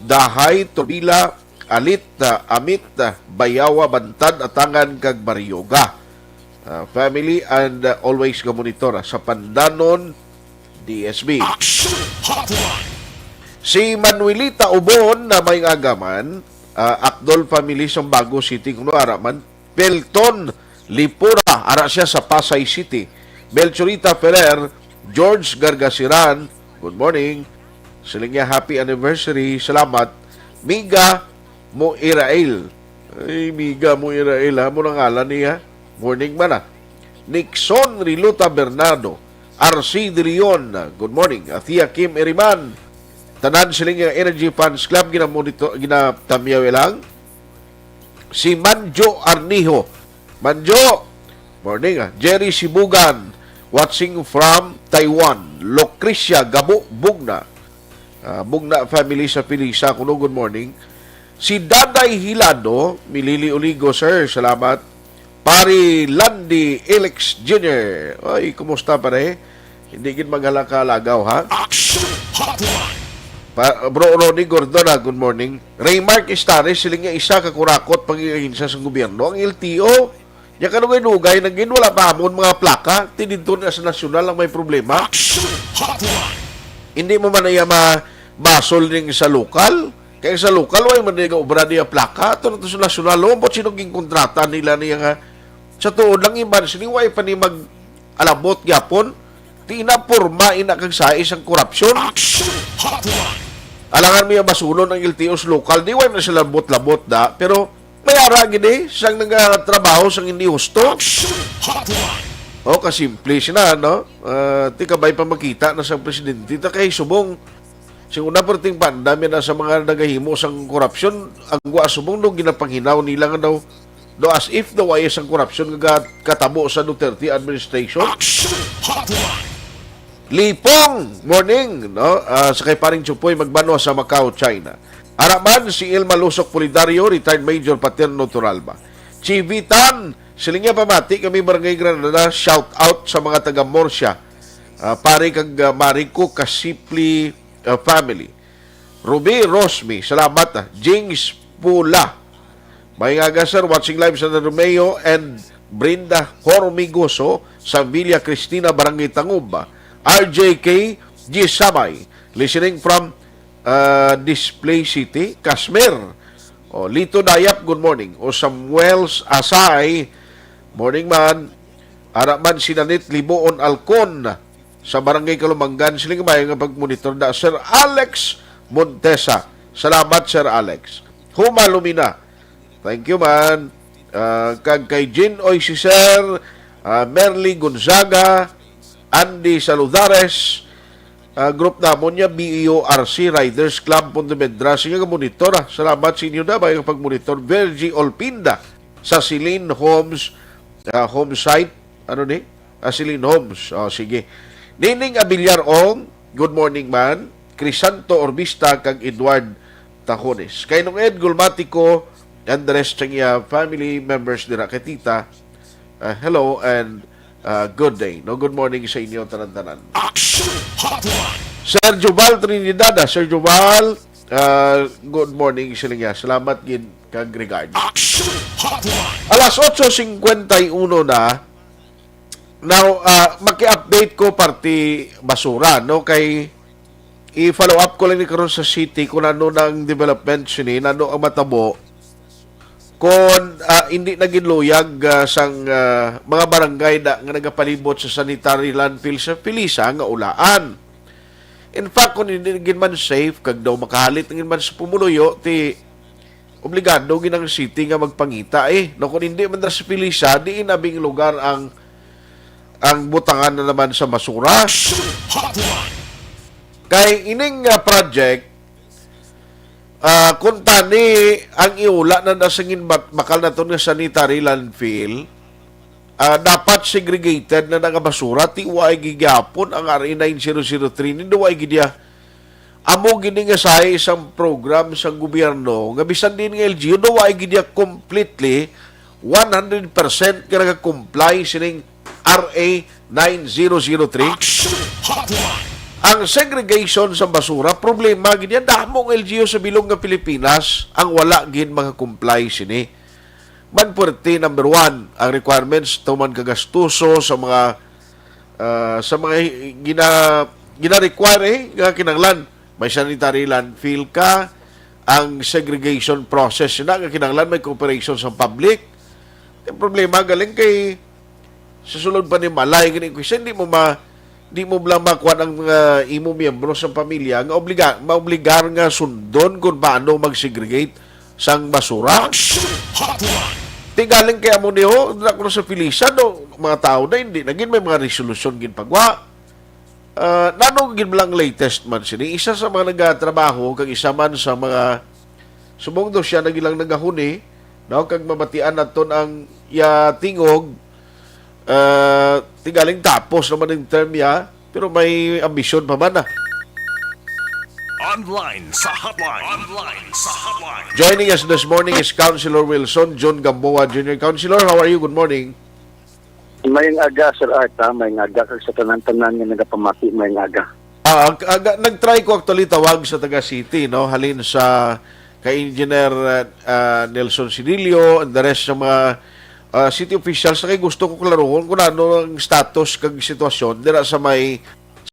Dahay, Turbila, Alit, ah, Amit, ah, Bayawa, Bantad, Atangan, kag Baryoga. Ah, family and, ah, always ga-monitor, ah, sa Pandanon, D S B. Action Hotline. Si Manuelita Ubon na may ngagaman, ah, Akdol family sa Bago City, kuno ara man. Pelton Lipura, ara siya sa Pasay City. Melchorita Ferrer, George Gargasiran, good morning. Siling niya, happy anniversary, salamat. Miga mo Irael. Ay, Miga mo Irael, ha? Mo nang ngalan niya. Morning man, ah. Nixon Riluta Bernardo, R C De Leon, good morning. Athea Kim Iriman, tanan siling nga Energy Fans Club, ginamonitor, ginatamyaw lang. Si Manjo Arnijo. Manjo, morning, ah. Jerry Sibugan, watching from Taiwan. Lucrecia Gabo Bugna. Ah, Bugna family sa Pilisa, kuno good morning. Si Daday Hilado, Milili Uligo, sir, salamat. Pari Landy Elix Junior. Ay, kumusta, pare? Hindi gid maghalaka lagaw, ha? Action Hotline! Pa, Bro Ronnie Gordon, ha, good morning. Raymark Istares, siling niya isa ka kurakot pag-ahinsa sa gobyerno. Ang L T O, ya kanugay-nugay na gid, wala pa amon mga plaka. Ti didto na sa nasyonal ang may problema. Action Hotline! Hindi mo man iya mabasol ning sa lokal. Kay sa lokal, way man nga obra niya plaka. Ato na to sa nasyonal, oh, ambot sino ginkontrata nila niya nga. Sa tuod lang, iban sini, way pa ni mag-alabot gyapon. Ti ina porma ina kag sa isang korupsyon. Action Hotline! Alangan mo yung basulon ang L T O sa lokal. Di, way man sila labot-labot da. Pero may ara gid eh, sang nagatrabaho sang hindi husto. Action Hotline! O, kasimple sina, no? Ah, ti kabay pa makita na sang presidente. Ta kay subong, sing una perting pandami na sa mga nagahimo sang korupsyon, ang gwa subong no ginapanghinaw nila nga daw, daw as if daw ay sang korupsyon nga gat-, katabo sa Duterte administration. Action Hotline! Lipong, morning, no? Ah, sa kay Paring Chupoy Magbanwa sa Macau, China. Araman si Ilma Lusok Pulidario, retired Major Paterno Turalba. Chivitan, siling niya pamati kami Barangay Granada, shout out sa mga taga Morsia. Ah, pare kag, ah, Marico Kasipli, ah, family. Ruby Rosmi, salamat, ah. Jings Pula. May aga, sir, watching live sa Romeo and Brenda Hormigoso sa Villa Cristina, Barangay Tangub. R J K Gisabay, listening from, ah, Display City, Casmir. O, Lito Dayap, good morning. O, Samuels Asay, morning man. Ara man si Nanit Liboon Alcon sa Barangay Kalumanggan, siling maayo nga pagmonitor da Sir Alex Montesa. Salamat, Sir Alex. Huma Lumina. Thank you, man. Ah, kag kay Jean Oy, si Sir, ah, Merly Gonzaga, Andy Saludares, ah, group namon niya, B E O R C, Riders Club, Pontevedra. Sige, monitor, ah. Salamat sa inyo na, may pagmonitor. Virgie Olpinda sa Celine Homes, ah, home site. Ano ni? Ah, Celine Homes. Oh, sige. Nining Abilyar Ong, good morning, man. Crisanto Orbista kag Edward Tajones. Kay Nung Ed Gulmatico and the rest sang iya family members dira kay Tita, ah, hello and, ah, good day. No, good morning sa inyo tanan-tanan. Action Hotline! Sir Jubal Trinidad, ah, Sir Jubal, ah, good morning sa inyo. Salamat gid kag regard. Action Hotline! Alas otso cincuenta y uno na. Now, ah, maki-update ko parte basura, no? Kay i-follow up ko lang ni karon sa city kung ano na ang development sini, ano ang matabo. Kung, ah, hindi na ginluyag, ah, sang, ah, mga barangay na, nga nagapalibot sa sanitary landfill sa Felisa nga ulaan. In fact, kung hindi na gid man safe, kag daw makahalit na gid man sa pumuluyo, ti obligado gid ang city nga magpangita, eh. No, kung hindi man na sa Felisa, diin abing lugar ang, ang butangan na naman sa basura. Action Hotline! Kay ining, ah, project, ah, kung tani ang iula na nasangin bat-, bakal na to nga sanitary landfill, ah, dapat segregated na nga basura, ti way gid gyapon ang R A nine zero zero three, ni way gid ya. Amo gini nga sa isang program sa gobyerno nga bisan din nga L G U, daw ay gid iya completely one hundred percent nga nag-comply sining R A nine zero zero three. Action Hotline! Ang segregation sa basura, problema gid yan. Damo ang L G U sa bilog nga Pilipinas ang wala gid maka-comply sini. Man puwerte, number one, ang requirements tuman kagastuso sa mga, ah, sa mga hi-, gina-, gina-require, eh, nga kinahanglan may sanitary landfill ka, ang segregation process na nga kinahanglan may cooperation sa public. Ang problema galing kay sa sulod pa ni malay gani ko, hindi mo ma-, di mo lang makuha ang, ah, imo miyembro sa pamilya nga obliga-, maobligar nga sundon kung paano mag-segregate sang basura. Action Hotline! Ti galing kay amo ni ho, dira ko sa Felisa, no, mga tao na hindi na gid may mga resolusyon gid pagwa. Ah, nano gid lang latest man sini? Isa sa mga nagatrabaho kag isa man sa mga subong daw siya na gid lang nagahuni, no, kag mabatian naton ang iya tingog, ah, ti galing tapos naman ang term niya, pero may ambisyon pa man na. Online sa hotline. Online sa hotline. Joining us this morning is Councilor Wilson John Gamboa Junior Councilor, how are you? Good morning. Mayong aga, Sir Art, ha? Mayong aga kag sa tanan-tanan nga nagapamati, mayong aga. Ah, ag-, aga, nag-try ko actually tawag sa taga City, no? Halin sa kay Engineer, ah, ah, Nelson Sidilio and the rest sa mga, ah, city officials na kay gusto ko klaruhon kung ano ang status kag sitwasyon dira sa may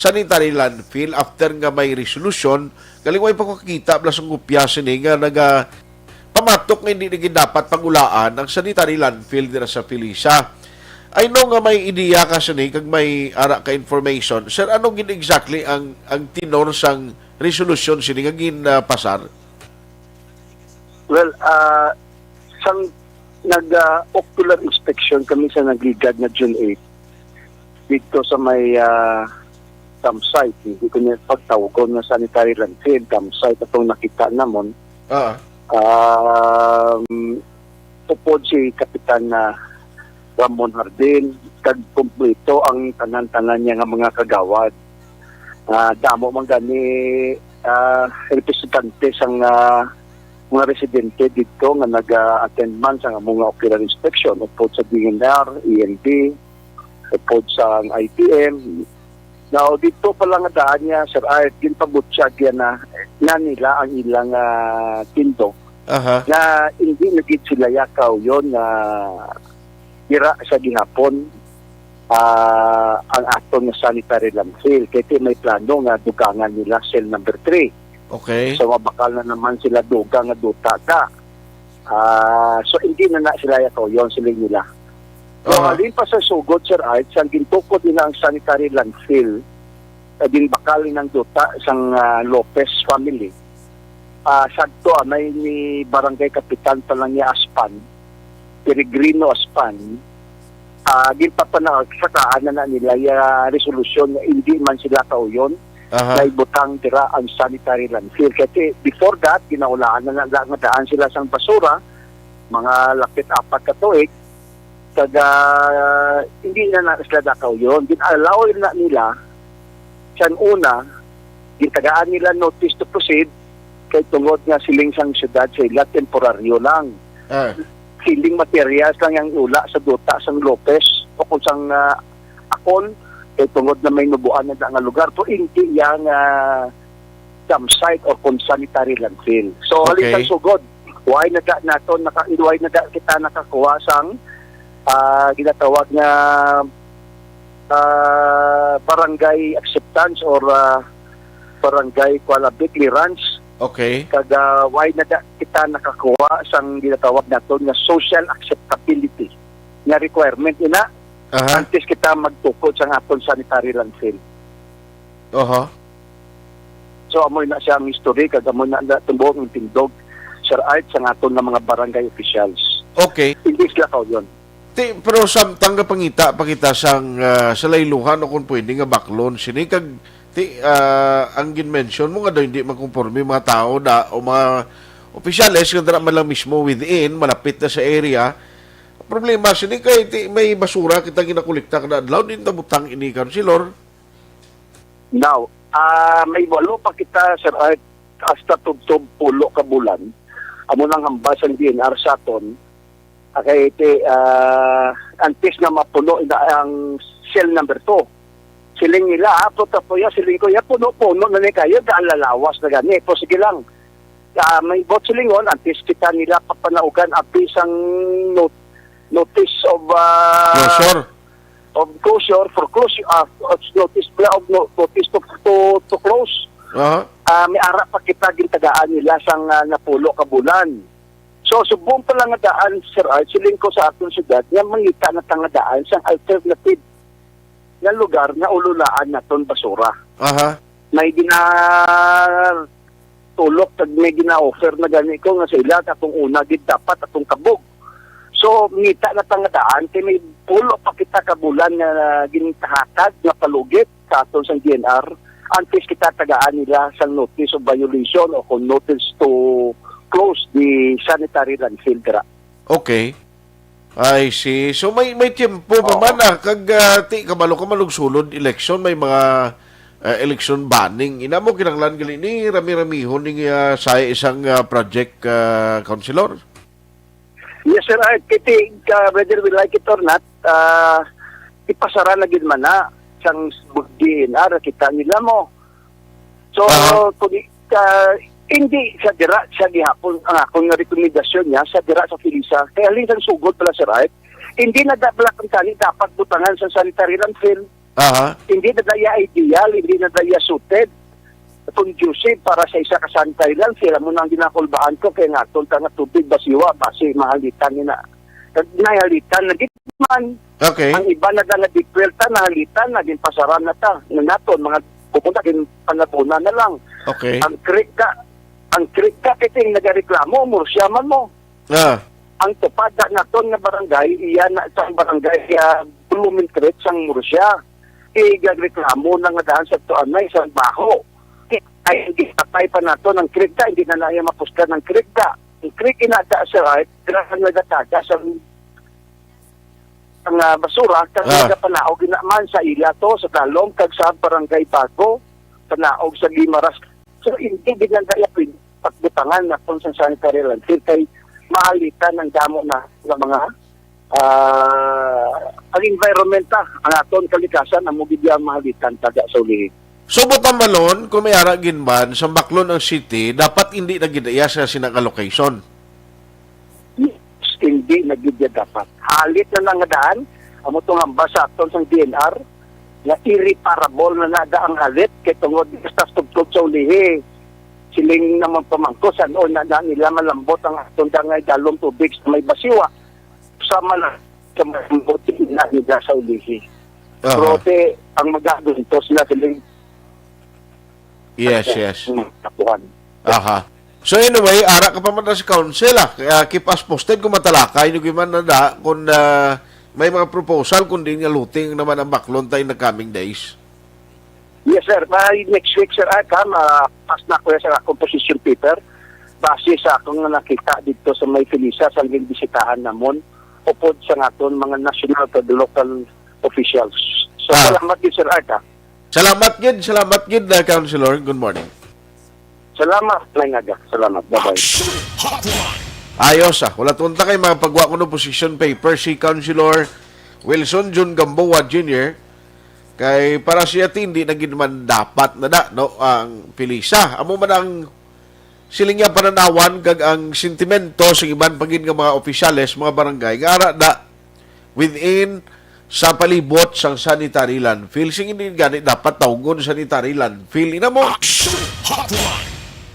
sanitary landfill after nga may resolusyon. Galing way pa ko kakita, bala sang kopya sini nga naga pamatok nga hindi na gid dapat pangulaan ang sanitary landfill dira sa Felisa. I know nga may ideya ka sini kag may ara ka information. Sir, ano gid exactly ang, ang tenor sang resolusyon sini nga ginpasar? Well, ah, sang nag, ah, ocular inspection kami sa nagligad na June eight dito sa may, ah, dump site, hindi ko niya pagtawgon nga sanitary landfill, dump site atong nakita namon. Ah. Um, upod si Kapitan na Ramon Hardin, kag kumpleto ang tanan-tanan niya nga mga kagawad. Ah, damo man gani, ah, representante sang, ah, mga residente didto nga nag-attend man sa among nga ocular inspection, upod sa D N R, E N D, upod sa I T M. Now, didto pa lang nga daan niya, Sir Art, ginpabutyag yan na, na nila ang ilang, ah, tindog. Aha. Nga hindi na gid sila yakaw yon nga dira sa gihapon, ah, ang aton nga sanitary landfill. Kay ti may plano nga dugangan nila cell number three. Okay. So, mabakal na naman sila dugang nga duta da. Ah, so, hindi na na sila yakaw yon, siling nila. So, Aha. halin pa sa sugod, Sir Art, sang gintukod nila ang sanitary landfill, eh, ginbakal nang duta sang, ah, Lopez family. Ah, sakto, ah, may ni Barangay Kapitan pa lang ni Aspan, Peregrino Aspan, ah, ginpapanaog sa kaan na, na nila ya resolusyon nga hindi man sila kauyon Aha. na ibutang dira ang sanitary landfill. Kasi before that, ginahulaan na lang nga daan sila sang basura, mga lapit apat ka tuig, kag, ah, hindi na na sila kauyon. Gin-allow na nila sang una, gintagaan nila notice to proceed, kay tungod nga siling sang syudad sa ila, temporaryo lang. Ah. Siling materials lang ang ula sa duta sang Lopez o kung sang, ah, Akon, kay tungod na may nubuan na nga lugar. Pero hindi yang, ah, dump site or kung sanitary landfill. So, halin Okay. sa sugod, why na da naton naka, why na da kita nakakuha sang, ah, ginatawag nga, ah, barangay acceptance or, ah, barangay, kuwan, clearance? Okay. Kag, ah, why na da kita nakakuha sang ginatawag naton nga social acceptability nga requirement ina Aha. antes kita magtukod sang aton sanitary landfill. Aha. So, amoy na siya ang history, kag amoy na, na tumbo ang tindog, Sir Art, sa aton nga mga barangay officials. Okay. Hindi sila kauyon. Ti, pero samtang nga pangita pa kita sang, ah, sa layluhan o kung pwede nga baklon sini, kag ti, ah, ang ginmention mo nga daw hindi magkonforme mga tao da, o mga opisyales nga dira man lang mismo within, malapit na sa area. Ang problema sini kay ti, may basura kita ginakolekta kada adlaw, din tabutang ini, Councilor. Now, ah, may walo pa kita, Sir Art, hasta tubtob pulo ka bulan. Amo nang hambal sang D N R sa aton. Okay, iti, ah, antes nga mapuno na ang cell number two. Siling nila, ah, puta po ya, siling ko, ya, puno-puno na ni kayo, daan lalawas na gani. Pero sige lang. Ah, may bot silingon, antes kita nila papanaugan, api sang not-, notice of, ah, Closure. of closure, for closure, ah, of notice, of no-, notice to, to, to close. Aha. Ah, may ara pa kita gintagaan nila sang, ah, napulo ka bulan. So, subong pa lang nga daan, Sir Art, siling ko sa aton syudad, nga mangita na ta nga daan sang alternative nga lugar nga ululaan naton basura. Aha. May ginatulok kag may gina-offer na gani ko nga sa ila, atong una gid dapat atong kabog. So, ngita na ta nga daan, kay may pulo pa kita ka bulan nga gintahatag nga palugit sa aton sang D N R, antes kita tagaan nila sang notice of violation o kung notice to close the sanitary landfill dira. Okay. I see. So may, may tiyempo pa Oo. man, ah. Kag, ah, ti, kabalo ka man og sulod election, may mga ah, election banning. Ina mo kinahanglan gali ni rami-ramihon ning, ah, sa isang, ah, project, ah, councilor? Yes, Sir Art. Kiti, uh, whether we like it or not, uh, ipasara na gid man na sang D N R, kita nila mo. So, Aha. kung i-, uh, hindi sa dira sa gihapon ang akong nga rekomendasyon niya sa dira sa Felisa. Kaya halin sang sugod pala, Sir Art, hindi na da-, pala kung tani dapat butangan sa sanitary landfill. Aha. Hindi na daya ideal, hindi na daya suited, conducive para sa isa ka sanitary landfill. Amo na ang ginakulbaan ko kay nga aton ta nga tubig basiwa, basi mahalitan ni na. Kag nahalitan na gid man. Okay. Ang iba na nga deep well ta, nahalitan na, ginpasaran na ta. Nga naton, mga pupunta, ginpanabunan na lang. Okay. Ang creek ka, ang creek ka, kiting nagareklamo, Murcia man mo. Ah. Ang tupad na naton nga barangay, iya na sang barangay, ah, Blooming Creek sang Murcia. Igagreklamo na nga daan sa tuanay sang baho. Ay, hindi patay pa naton ang creek ta, hindi na naya mapuslan ang creek ta. Ang creek inata sa right, dira ang nagataga sa, ang, ah, basura, kag Ah. nagapanaog ina man sa ila to, sa Dalom, kag sa Barangay Bago, panaog sa Guimaras. So, hindi gid lang kaya pwede pagbutangan naton sa sanitary landfill kay mahalitan ang damo na nga mga, ah, ang environment ta, ang aton kalikasan, amo gid ang mahalitan taga sa ulihi. So, buta malon, kung may ara gid man, sa Baclon ang city, dapat hindi na gid iya sa sinang location. Hindi na gid ya dapat. Halit na lang nga daan, amo tong hambal sa aton sang D N R, nga irreparable na nada ang halit kay tungod sa tubtob sa ulihi. Siling naman pamangko, san-o na, na nila malambot ang aton da nga idalom tubig sa may basiwa. Sama na sa malambot na nila sa ulihi. Aha. Pero te, ang mag-aguntos na siling Yes, yes. Mga kapuhan. Aha. So anyway, ara ka pa man sa council, ah. Kaya keep us posted kung matalakay niyo man na da, kung, ah, may mga proposal, kung di nga looting naman ang Baclon ta in the coming days. Yes, sir. By next week, sir, ay ka, ma-pass na ko sa akong position paper. Base sa akong nakita dito sa may Felisa, sa ginbisitahan namon, upod sa aton mga national kag local officials. So, Ah. salamat gid, sir, ay ka. Salamat gid, salamat gid, uh, Councilor. Good morning. Salamat, may ngaga. Salamat. Bye-bye. Ayos, ah. Wala tunta kay mga pagwa ko ng position paper si Councilor Wilson Jun Gamboa Junior Kay para siya, ti, hindi na gid man dapat na da, no, ang Felisa. Amo man ang siling niya pananawan kag ang sentimento sa iban pa gid nga mga opisyales, mga barangay, nga ara da within sa palibot sang sanitary landfill. Sing hindi gani dapat tawgon sanitary landfill. Ina mo? Action Hotline!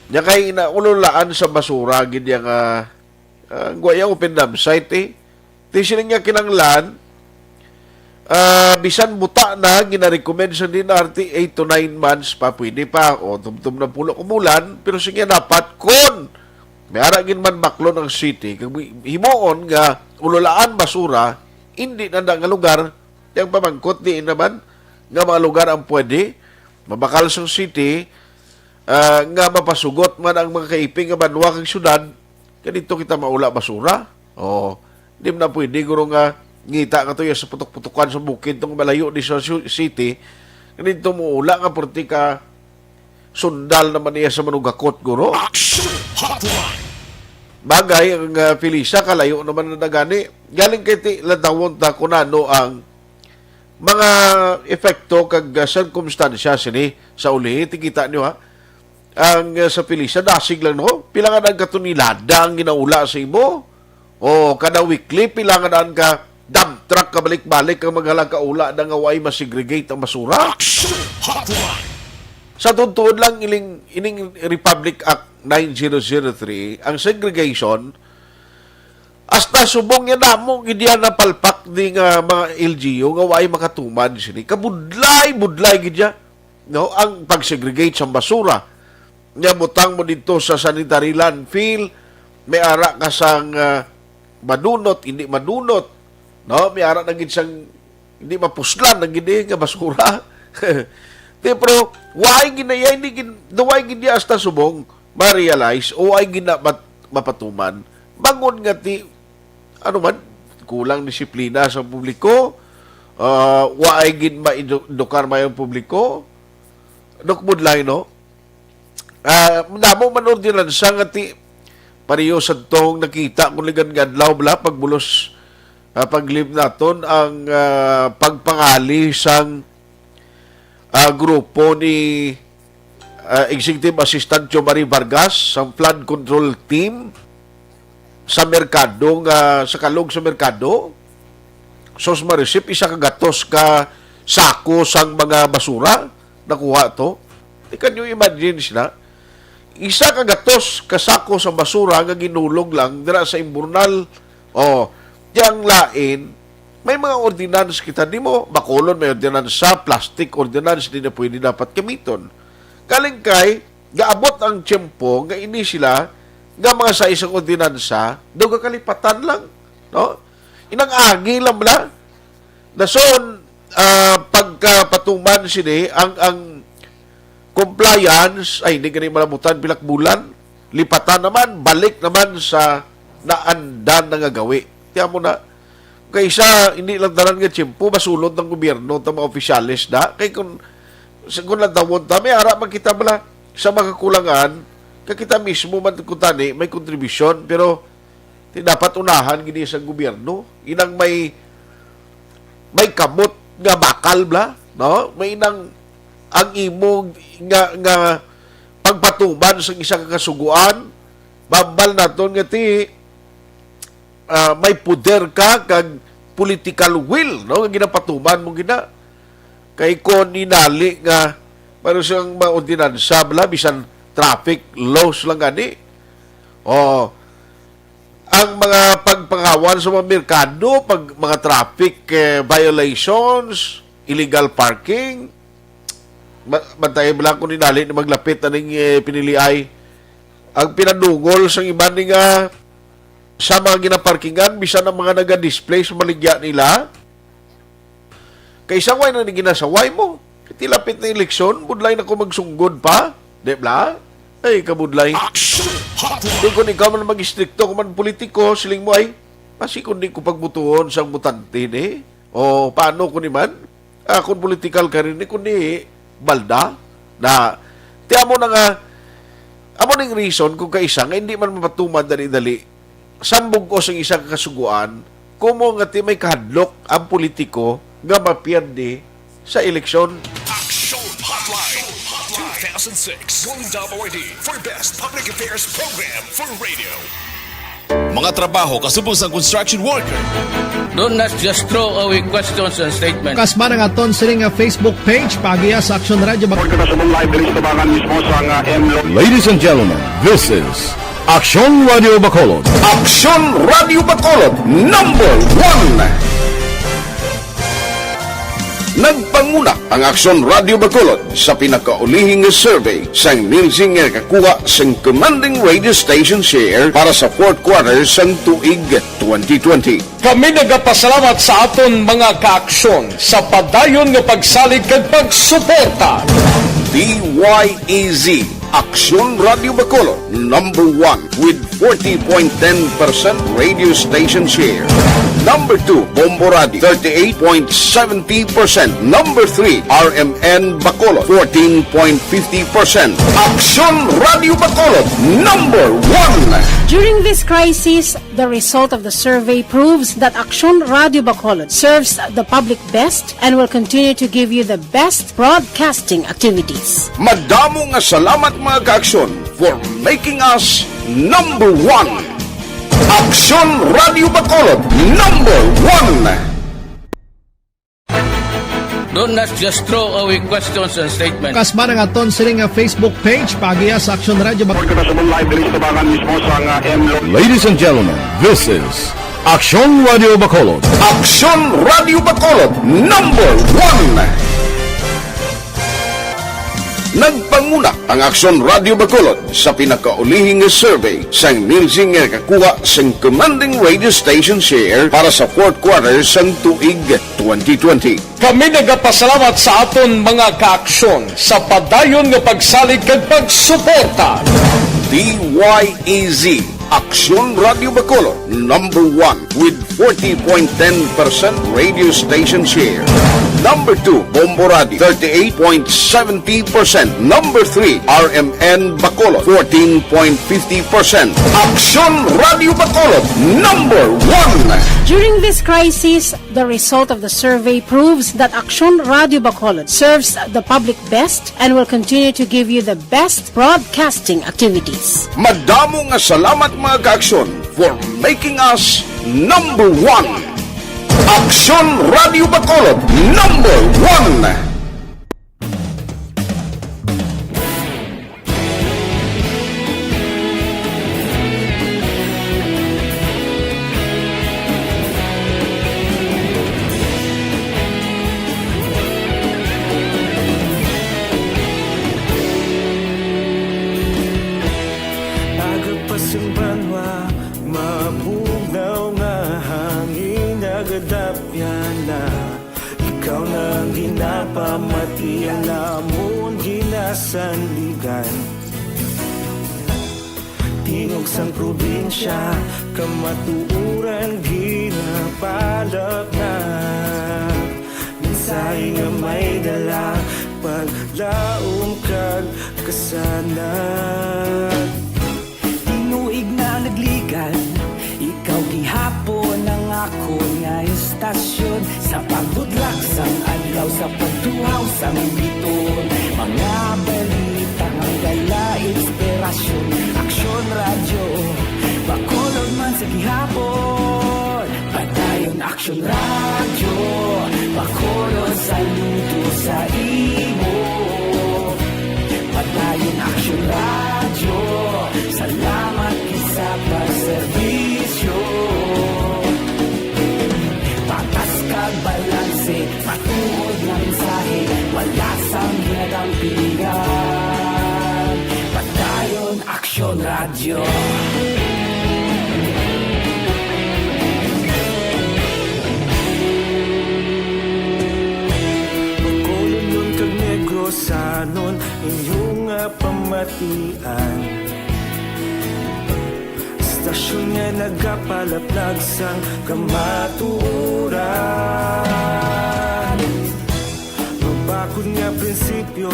Nya kay ina, ululaan sa basura gid yang, ah, ah, guwaya open dump site, eh. Ti sila nga kinanglan, ah, bisan buta na, ginarecommend sa D N R T eight to nine months pa, pwede pa, o tumtum na pulo ka bulan, pero sige dapat kun may ara gid man Baclon ang city, kag himuon nga ululaan basura, hindi na nga lugar, yang pamangkot di naman nga mga lugar ang pwede mabakal sa city, ah, nga mapasugot man ang mga kaiping nga banwa kag syudad, kadto kita maula basura. O, di man na pwede, guro, nga ngita ka to ya sa putok-putukan sa bukid tong malayo di sa su-, city, kadto mo ula nga perti ka sundal naman niya sa manugakot, guro. Action Hotline! Bagay ang, ah, Felisa, kalayo naman na gani. Galing kay ti, ladawon ta kung ano ang mga epekto kag, ah, sirkumstansya sini sa ulihi. Ti kita niyo, ha? Ang, ah, sa Felisa, dasig lang, no? Pila nga nagkatunilada ang ginaula sa imo? O, kada weekly, pila nga daan ka dump truck ka balik-balik ang maghalakaula na nga way masegregate ang basura? Action Hotline! Sa tuod-tuod lang, iling, ining Republic Act nine zero zero three, ang segregation, hasta subong niya damo gid yan napalpak di nga mga L G U nga way makatuman sini. Kabudlay-budlay gid ya, no? Ang pag-segregate sa basura. Nga butang mo dito sa sanitary landfill, may ara ka sang, ah, madunot, hindi madunot, no? May ara na gid sang hindi mapuslan na gid, eh, nga basura. Ti, pero why gid na iya, hindi gid, why gid niya hasta subong ma-realize o why gid na mat-, mapatuman? Bangon nga ti, ano man, kulang disiplina sa publiko, ah, why gid ma-edu-, edukar mayo ang publiko, Doc Budlay, no? Ah, damo man ordinansa nga ti-, pareho sa tong nakita ko ligan nga adlaw bala, pagbulos, ah, paglib naton ang, ah, pagpangali sang, ah, grupo ni, ah, Executive Assistant Jomari Vargas sang flood control team sa merkado nga, sa kalog sa merkado. Sos, ma-receive isa ka gatos ka sako sang mga basura, nakuha to. Di, can you imagine sila? Isa ka gatos ka sako sa basura nga ginulog lang dira sa imburnal. Oh, di, ang lain, may mga ordinance kita, di mo, Bacolod may ordinance sa plastic ordinance, di na pwede dapat gamiton. Galing kay, gaabot ang tiyempo nga ini sila nga mga sa isang ordinansa, daw kakalipatan lang, no? Inang agi lang bala. Dason, ah, pagkapatuman sini, ang, ang compliance, ay, hindi gani malabutan, pilak bulan, lipatan naman, balik naman sa naandan na nga gawi. Tiyan mo na, kaysa, hindi lang tanan nga tiyempo, masulod ng gobyerno, ta mga opisyales na. Kay kung, sa, kung lantawon ta, may ara man kita bala sa mga kakulangan, kay kita mismo man kung tani, may kontribusyon, pero di dapat unahan gini sa gobyerno. Inang may, may kamot nga bakal bala, no? May inang ang imo nga, nga pagpatuman sa isa ka kasuguan, bambal naton nga ti, ah, may poder ka kag political will, no? Nga ginapatuman mo gina. Kay kon inali nga, pero siyang maordinansa bala, bisan traffic laws lang gani. Oh, ang mga pagpangawan sa mga merkado, pag mga traffic, eh, violations, illegal parking, ma-, bantay bala kung inali ni maglapit aning, eh, piniliay. Ang pinadungol sang iban ni nga sa mga ginaparkingan, bisan ang mga naga-display sa maligya nila. Kay saway na ni ginasaway mo. Kay tilapit na eleksyon, budlay na ko magsunggod pa. Di bala? Ay, kabudlay. Action Hotline. Di, kung ikaw man mag-istrikto, kung man politiko, siling mo, ay, basi kung di ko pagbutuon sang butante ni. O, paano ko ni man? Ah, kung political ka rin, eh, kung di, balda, na, ti amo na nga, amo ning reason kung kaisa nga hindi man mapatuman dali-dali, sambog ko sa isa ka kasuguan, kumo nga ti may kahadlok ang politiko nga mapierde sa eleksyon. Action Hotline two thousand six, Golden Dove Awardee for Best Public Affairs Program for Radio. Mga trabaho kasubong sang construction worker. Do not just throw away questions and statements. Kasma ang aton sining nga Facebook page, paagiha sa Aksyon Radio Bac- Report ka sa subong live diri sa tubangan mismo sa nga M Lo- Ladies and gentlemen, this is Aksyon Radio Bacolod. Aksyon Radio Bacolod, number one. Nagpanguna ang Aksyon Radio Bacolod sa pinakaulihi nga survey sang Nielsen nga nakakuha sing commanding radio station share para sa fourth quarter sang tuig twenty twenty. Kami nagapasalamat sa aton mga kaaksyon sa padayon nga pagsalig kag pagsuporta. D Y E Z, Aksyon Radio Bacolod, number one with forty point ten percent radio station share. Number two, Bombo Radio, thirty-eight point seventy percent. Number three, R M N Bacolod, fourteen point fifty percent. Aksyon Radio Bacolod, number one. During this crisis, the result of the survey proves that Aksyon Radio Bacolod serves the public best and will continue to give you the best broadcasting activities. Madamo nga salamat, mga kaaksyon, for making us number one. Aksyon Radio Bacolod, number one. Do not just throw away questions and statements. Kasma ang aton sining nga Facebook page, paagiha sa Aksyon Radio Bac- Report ka sa live diri sa tubangan mismo sa nga M Lo- Ladies and gentlemen, this is Aksyon Radio Bacolod. Aksyon Radio Bacolod, number one. Nagpanguna ang Aksyon Radio Bacolod sa pinakaulihi nga survey sang Nielsen nga nakakuha sang commanding radio station share para sa fourth quarter sang tuig twenty twenty. Kami nagapasalamat sa aton mga kaaksyon sa padayon nga pagsalig kag pagsuporta. D Y E Z, Aksyon Radio Bacolod, number one with forty point ten percent radio station share. Number two, Bombo Radio, thirty-eight point seventy percent. Number three, R M N Bacolod, fourteen point fifty percent. Aksyon Radio Bacolod, number one. During this crisis, the result of the survey proves that Aksyon Radio Bacolod serves the public best and will continue to give you the best broadcasting activities. Madamo nga salamat, mga ka-Aksyon, for making us number one. Aksyon Radio Bacolod, number one. Aga pa sing banwa, mabugnaw nga hangin, nagadapyan na. Ikaw na ang ginapamati, ang amon ginasandigan. Tingog sang probinsya, kamatuoran ginapalapnag. Mensahe nga may dala, paglaom kag kasanag. Tinuig na nagligad, ikaw gihapon ang akon nga istasyon. Sa pagbudlak sang adlaw, sa pagtuhaw sang biton, mga balita nga dala inspirasyon. Aksyon Radyo, Bacolod man sa gihapon. Padayon Aksyon Radyo, Bacolod, saludo sa imo. Padayon Aksyon Radyo, salamat gid sa pagserbisyo. Patas kag balanse, matuod nga mensahe, wala sang ginadampigan. Padayon Aksyon Radyo. Bacolodnon kag Negrosanon, inyo nga pamatian. Istasyon nga nagapalaplag sang kamatuoran. Mabakod nga prinsipyo,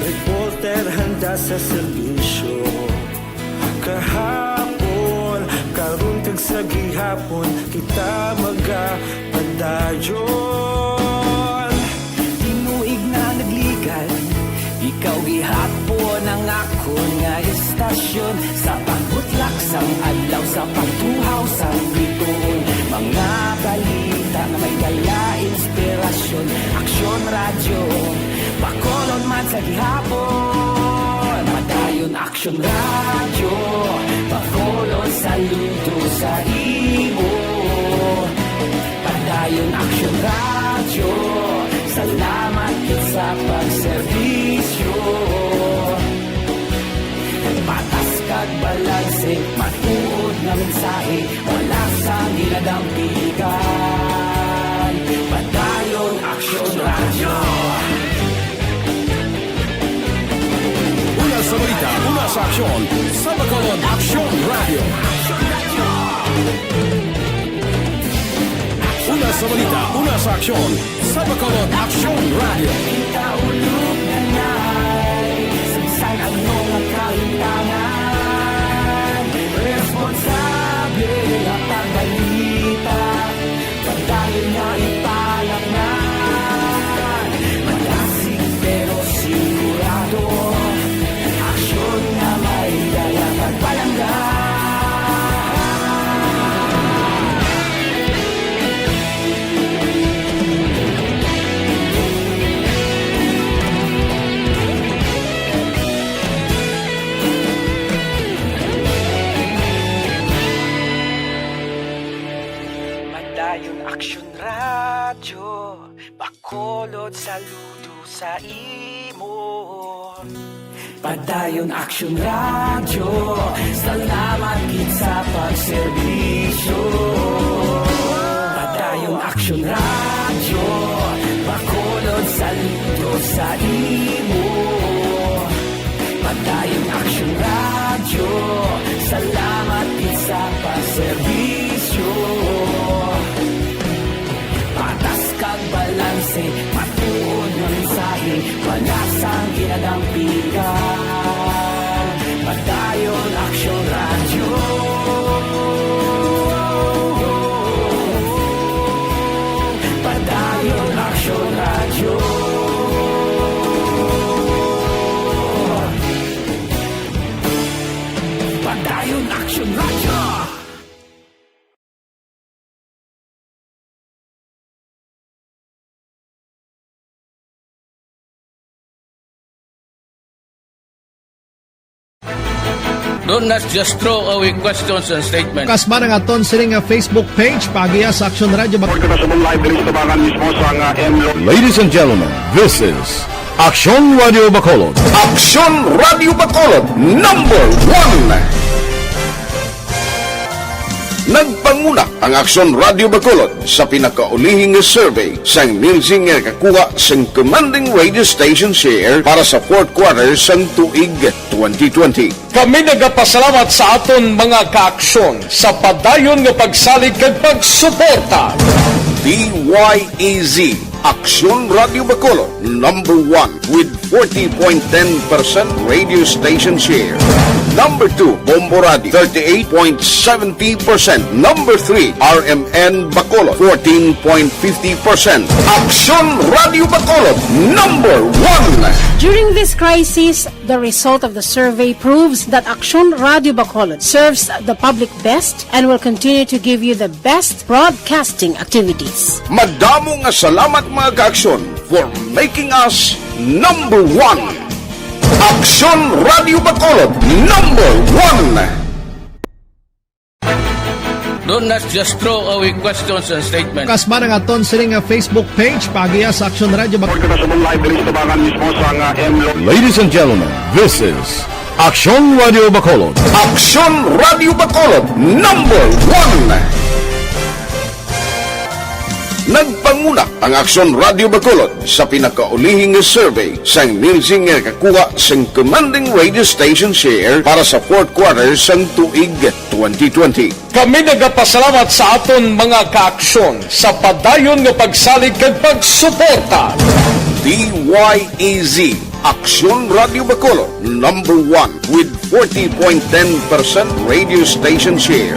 reporter handa sa serbisyo. Kahapon, karon, kag sa gihapon, kita magapadayon. Tinuig na nagligad, ikaw gihapon ang akon nga istasyon. Sa pagbutlak sang adlaw, sa pagtuhaw sang biton, mga balita nga may dala inspirasyon. Aksyon Radyo, Bacolod man sa gihapon. Padayon Aksyon Radyo, Bacolod, saludo sa imo. Padayon Aksyon Radyo, salamat gid sa pagserbisyo. Patas kag balanse, matuod nga mensahe, wala sang ginadampigan. Padayon Aksyon Radyo. Una sa balita, una sa aksyon, sa Bacolod Aksyon Radyo. Una sa balita, una sa aksyon, sa Bacolod Aksyon Radyo. Kita ulog na nay, sangsang ang mga kahitangan. Responsable ang pagbalita, padayon nga ipalapnan. Madasig pero sigurado, aksyon nga may dala pagpalangga. Padayon Aksyon Radyo, Bacolod, saludo sa imo. Padayon Aksyon Radyo, salamat gid sa pagserbisyo. Padayon Aksyon Radyo, Bacolod, saludo sa imo. Padayon Aksyon Radyo, salamat gid sa pagserbisyo. Patas kag balanse, Dampigan, Padayon Aksyon Radyo. Padayon Aksyon Radyo. Padayon Aksyon Radyo. Don't just throw away questions and statements. Kasba nga aton sini nga Facebook page, paagiha sa Aksyon Radyo Bac- Report na sa live diri sa tabangan mismo sa nga M L O. Ladies and gentlemen, this is Aksyon Radyo Bacolod. Aksyon Radyo Bacolod, number one. Nagpanguna ang Aksyon Radyo Bacolod sa pinakaulihi nga survey sang Nielsen nga nakakuha sang commanding radio station share para sa fourth quarter sang tuig twenty twenty. Kami nagapasalamat sa aton mga kaaksyon sa padayon nga pagsalig kag pagsuporta. D Y E Z, Aksyon Radyo Bacolod, number one with forty point ten percent radio station share. Number two, Bombo Radio, thirty-eight point seventy percent. Number three, R M N Bacolod, fourteen point fifty percent. Aksyon Radyo Bacolod, number one. During this crisis, the result of the survey proves that Aksyon Radyo Bacolod serves the public best and will continue to give you the best broadcasting activities. Madamo nga salamat, mga kaaksyon, for making us number one. Aksyon Radyo Bacolod, number one. Don't just throw away questions and statements. Kasba nga aton sini nga Facebook page, paagiha sa Aksyon Radyo Bac- Report na sa live diri sa tabangan mismo sa nga M L O. Ladies and gentlemen, this is Aksyon Radyo Bacolod. Aksyon Radyo Bacolod, number one. Nagpanguna ang Aksyon Radyo Bacolod sa pinakaulihi nga survey sang Nielsen nga nakakuha sang commanding radio station share para sa fourth quarter sang tuig twenty twenty. Kami nagapasalamat sa aton mga kaaksyon sa padayon nga pagsalig kag pagsuporta. D Y E Z, Aksyon Radyo Bacolod, number one with forty point ten percent radio station share.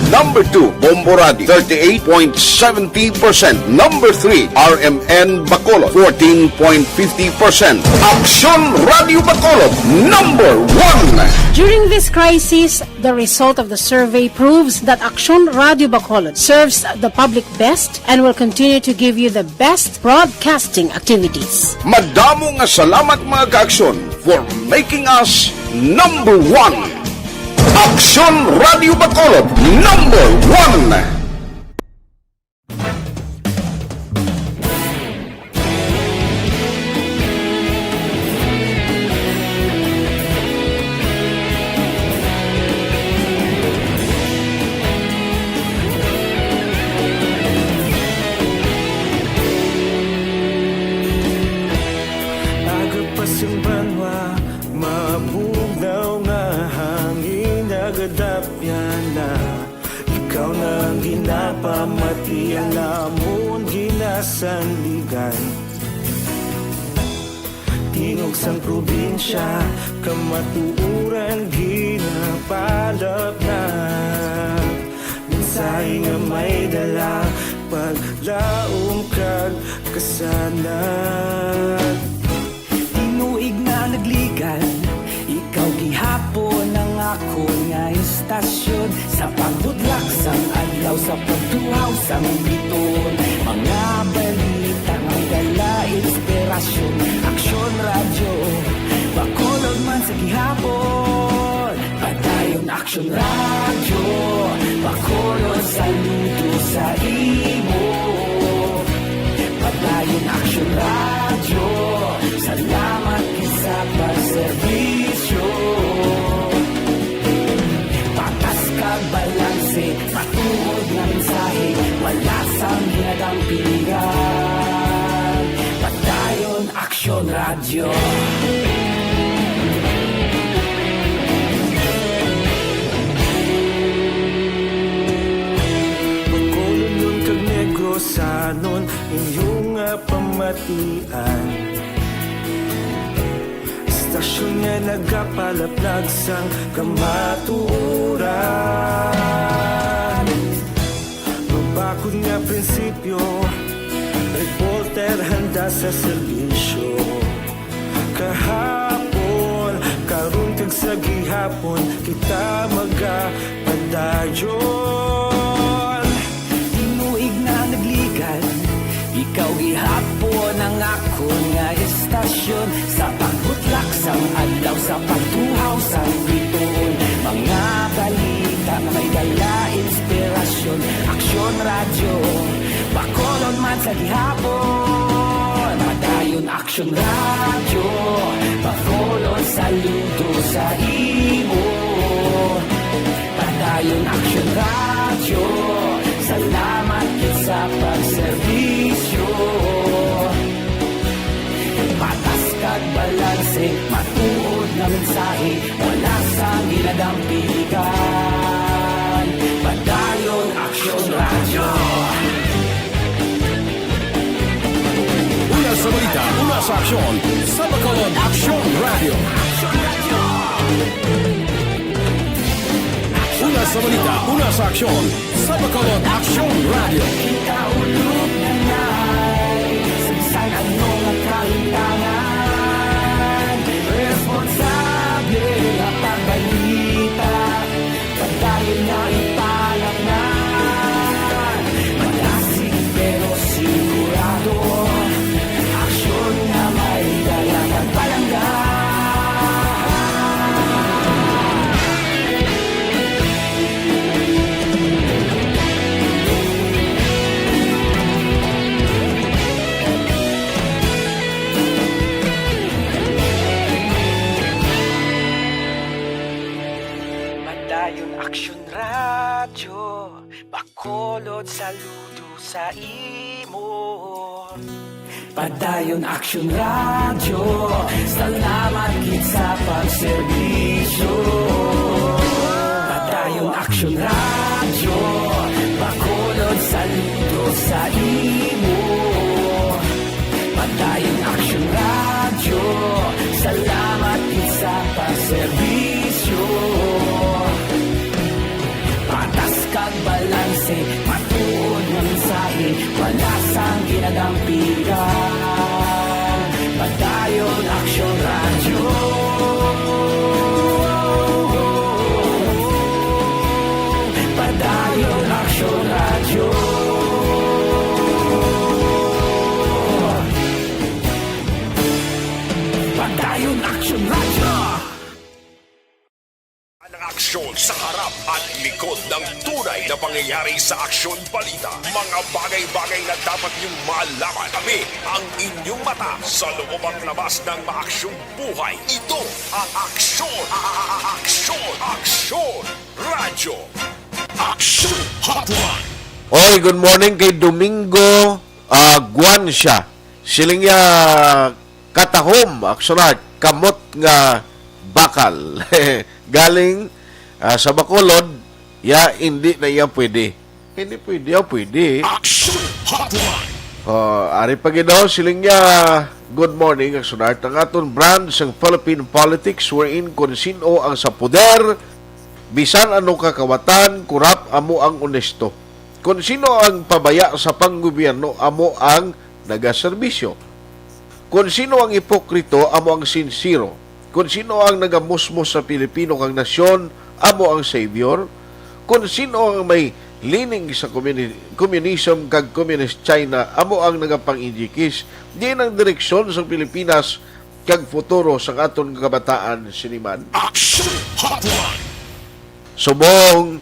Number two, Bombo Radio, thirty-eight point seventy percent. Number three, R M N Bacolod, fourteen point fifty percent. Aksyon Radyo Bacolod, number one. During this crisis, the result of the survey proves that Aksyon Radyo Bacolod serves the public best and will continue to give you the best broadcasting activities. Madamo nga salamat, mga kaaksyon, for making us number one. Aksyon Radyo Bacolod, number one. Aga pa sang banwa, mabugnaw nga hangin, nagadapyan na. Ikaw na ang ginapamati, ang amon ginasandigan. Tingog sang probinsya, kamatuoran ginapalapnap. Mensahe nga may dala, paglaom kag kasanag. Tinuig na nagligan, ikaw gihapon ang akon nga istasyon. Sa pagbudlak sang adlaw, sa pagtuhaw sang biton, mga balita nga dala inspirasyon. Aksyon Radyo Bacolod man sa gihapon. Padayon Aksyon Radyo Bacolod, saludo sa imo. Padayon Aksyon Radyo, salamat gid sa pagserbisyo. Patas kag balanse, matuod nga mensahe, wala sang ginadampingan. Padayon Aksyon Radyo. Bacolodnon kag Negrosanon, inyo nga pamatian. Aksyon nga nagapalaplag sang kamatuoran. Mabakod nga prinsipyo, reporter handa sa serbisyo. Kahapon, karon kag sa gihapon, kita magapadayon. Tinuig na nagligad, ikaw gihapon ang akon nga estasyon. Sa pagbutlak sang adlaw, sa pagtuhaw sang bituon, mga balita nga may dala inspirasyon. Aksyon Radyo, Bacolod man sa gihapon. Padayon Aksyon Radyo, Bacolod, saludo sa imo. Padayon Aksyon Radyo, salamat gid sa pagserbisyo. Patas kag balanse, matuod nga mensahe, wala sang ginadampigan. Padayon Aksyon Radyo. Una sa balita, una sa aksyon, sa Bacolod Aksyon Radyo. Una sa balita, una sa aksyon, sa Bacolod Aksyon Radyo. Kita ulog na nai, sa bisan ano nga kahitangan, responsable nga pagbalita, padayon nga ipalaknan. Malasig pero sigurado, aksyon nga may dala kag palangga. Padayon Aksyon Radyo, Bacolod, saludo sa imo. Padayon Aksyon Radyo, salamat gid sa pagserbisyo. Padayon Aksyon Radyo, Bacolod, saludo sa imo. Padayon Aksyon Radyo, salamat gid sa pagserbisyo. Patas kag balanse, matuod nga mensahe, wala sang ginadampigan. Padayon Aksyon Radyo. Padayon Aksyon Radyo. Padayon Aksyon Radyo. Ang aksyon sa harap at likod ng tunay na pangyayari sa Aksyon Balita. Mga bagay-bagay na dapat niyong malaman. Kami ang inyong mata sa loob at labas ng maaksyong buhay. Ito ang Aksyon, Aksyon, Aksyon Radyo. Aksyon Hotline. Oy, good morning kay Domingo, ah, Guancia. Siling niya, katahom, Aksyon Radyo, kamot nga bakal. Galing, ah, sa Bacolod, ya, hindi na iya pwede. Hindi pwede, ah, pwede. Aksyon Hotline. Oh, ari pa gid daw, siling niya, "Good morning, Aksyon Radyo. Ang aton brand sang Philippine politics wherein kung sino ang sa poder, bisan ano kakawatan, kurap, amo ang onesto. Kung sino ang pabaya sa panggobyerno, amo ang nagaserbisyo. Kung sino ang ipokrito, amo ang sinsero. Kung sino ang nagamusmos sa Pilipino kag nasyon, amo ang savior. Kung sino ang may leaning sa comuni-, communism kag communist China, amo ang nagapang-injikis. Diin ang direksyon sa Pilipinas kag futuro sang aton kabataan sini man?" Action Hotline. Subong,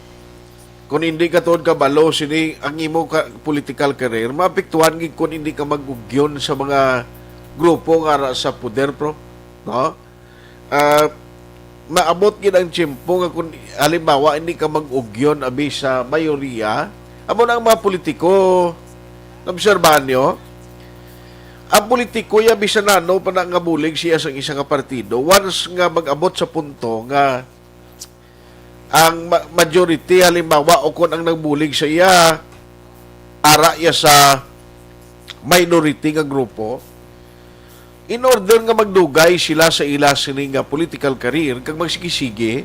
kung hindi ka tuod kabalo sini ang imo ka political career, maapektuhan gid kung hindi ka mag-ugyon sa mga grupo nga ara sa poder, bro. No? Ah, maabot gid ang tiyempo nga kung, halimbawa, hindi ka mag-ugyon abi sa mayoriya, amo na ang mga politiko, naobserbahan nyo? Ang politiko ya, bisan ano pa na nga bulig siya sa isa nga partido, once nga mag-abot sa punto nga ang ma-, majority, halimbawa, o kung ang nagbulig sa iya, ara iya sa minority nga grupo, In order nga magdugay sila sa ila sini nga political career kag magsigi-sige,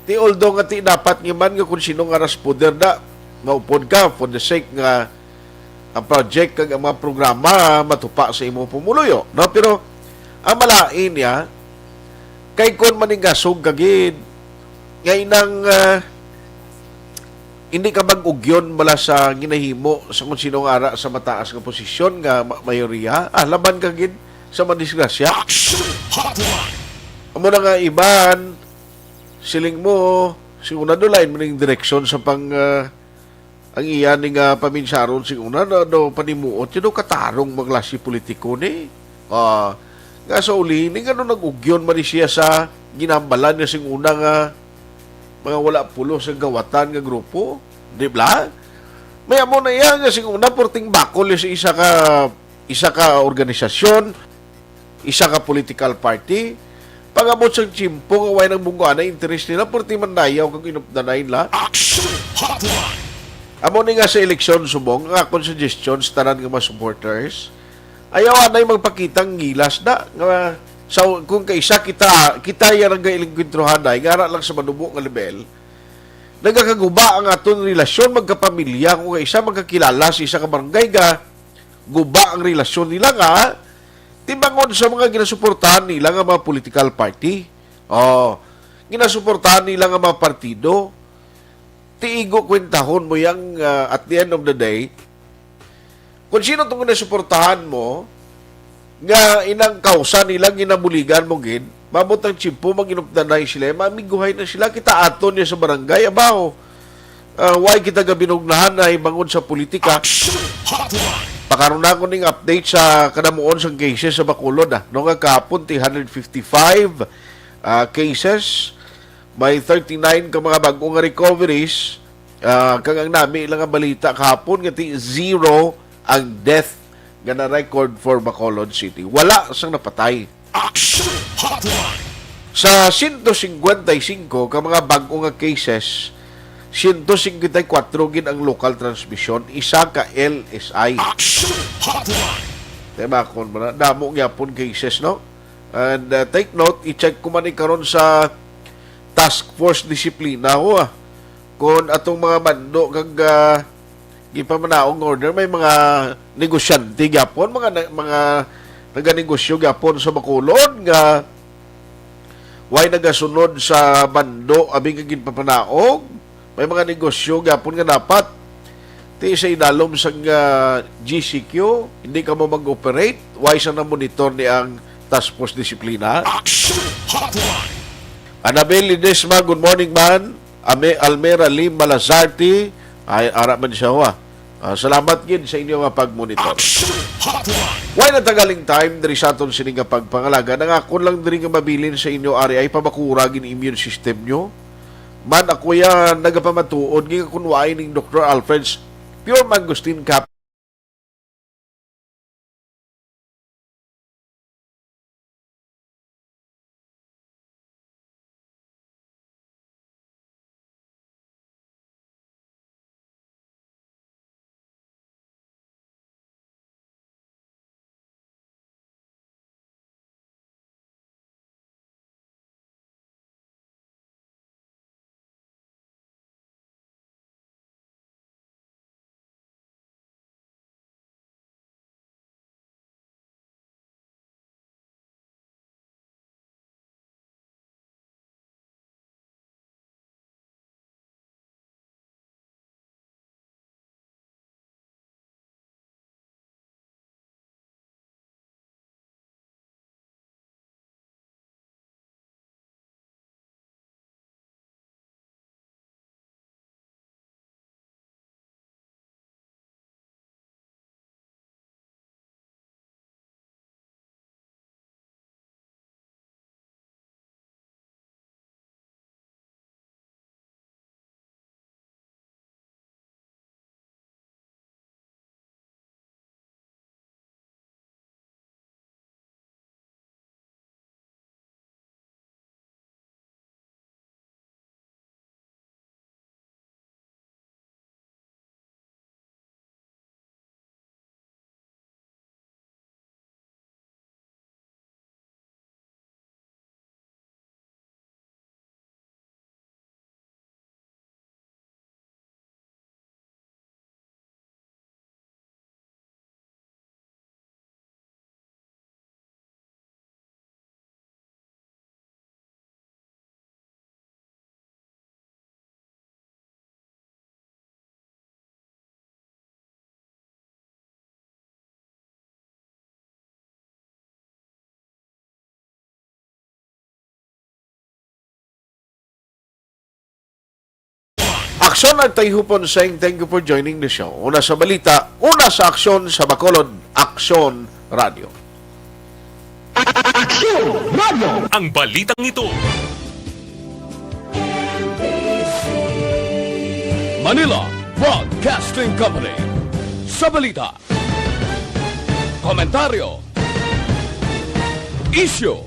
ti although nga ti dapat nga man nga kung sino nga ras poder da, maupod ka for the sake nga ang project kag ang mga programa matupa sa imong pumuluyo, no? Pero ang malain niya, kay kon maningasog ka gid, nga inang, ah, hindi ka mag-ugyon bala sa ginahimo sa kung sino nga ara sa mataas nga posisyon nga ma-, mayoriya, ah, laban ka gid sa madisgrasya. Action Hotline! Amo na nga iban, siling mo, siguro na lain man ning direksyon sa pang, ah, ang iya ni nga paminsaron sing una, no, no, panimuot, you know, katarong mga klase politiko ni. Ah, nga sa uli, ni nga no, nag-ugyon man ni siya sa ginambalan niya sing una nga mga wala pulos ang gawatan nga grupo, di ba? May amo na iya nga sing una, porting bakol niya sa isa ka, isa ka organisasyon, isa ka political party. Pag-abot sang tiyempo nga way nang bunggoan ang interes nila, porti man dayaw kag inupdanay nila. Action Hotline! Amo ni nga sa eleksyon subong, ang akon suggestion sa tanan nga mga supporters, ayaw anay magpakitang gilas da nga sa, kung kaisa kita, kita ya nang gailingkwentruhanay nga ara lang sa manubo nga level, nagakaguba ang aton relasyon magkapamilya. Kung kaisa magkakilala sa isa ka barangay, ga guba ang relasyon nila nga tibangon sa mga ginasuportahan nila nga mga political party. Oh, ginasuportahan nila nga mga partido. Tiigo kwentahon mo yang, ah, at the end of the day, kung sino tong ginasuportahan mo, nga inang kausa nila ginabuligan mo gid, mabot ang tiyempo, maginupdanay sila, mamiguhay na sila, kita aton niya sa barangay, abaw. Ah, why kita gabinugnahan na hibangon sa politika? Action Hotline! Pakaron na ako ning update sa kadamuon sang cases sa Bacolod, ah. No, nga kahapon, three hundred fifty-five, ah, cases, may thirty-nine ka mga bag-o nga recoveries, ah, kag ang nami lang nga balita kahapon nga ti zero ang death nga na-record for Bacolod City. Wala sang napatay. Action Hotline! Sa siyento singkwenta y singko ka mga bag-o nga cases, siyento singkwenta y kwatro gid ang local transmission, isa ka L S I. Action Hotline! Tebakon mo na, damo gyapon cases, no? And, uh, take note, i-check ko man ni karon sa Task Force Disiplina, ho, ah. Kung atong mga bando kag, ah, gipamanaog nga order, may mga negosyante gyapon, mga na-, mga naganegosyo gyapon sa Bacolod nga way nagasunod sa bando abi nga ginpapanaog. May mga negosyo gyapon nga dapat ti sa idalom sang, ah, G C Q, hindi ka mo mag-operate, way sa na-monitor ni ang Task Force Disiplina. Action Hotline! Annabel Ledesma, good morning, man. Ame-, Almera Lim Malazarte, ay, ara man siya, wa. Ah, salamat gid sa inyo nga pag-monitor. Action Hotline! Way na tagaling time diri sa aton sini nga pagpangalaga. Ang akon lang diri nga mabilin sa inyo, ari, ay pabakura gid immune system nyo. Man, ako ya nagapamatuod nga kun waay ning Doktor Alfred's Pure Mangosteen Cap Son Agtay Hupon saying thank you for joining the show. Una sa balita, una sa aksyon sa Bacolod, Aksyon Radio. Aksyon Radio. Ang balitang ito. Manila Broadcasting Company. Sa balita, komentaryo, isyu,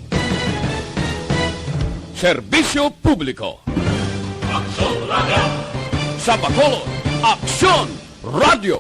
serbisyo publiko. Sa Bacolod, Aksyon Radio.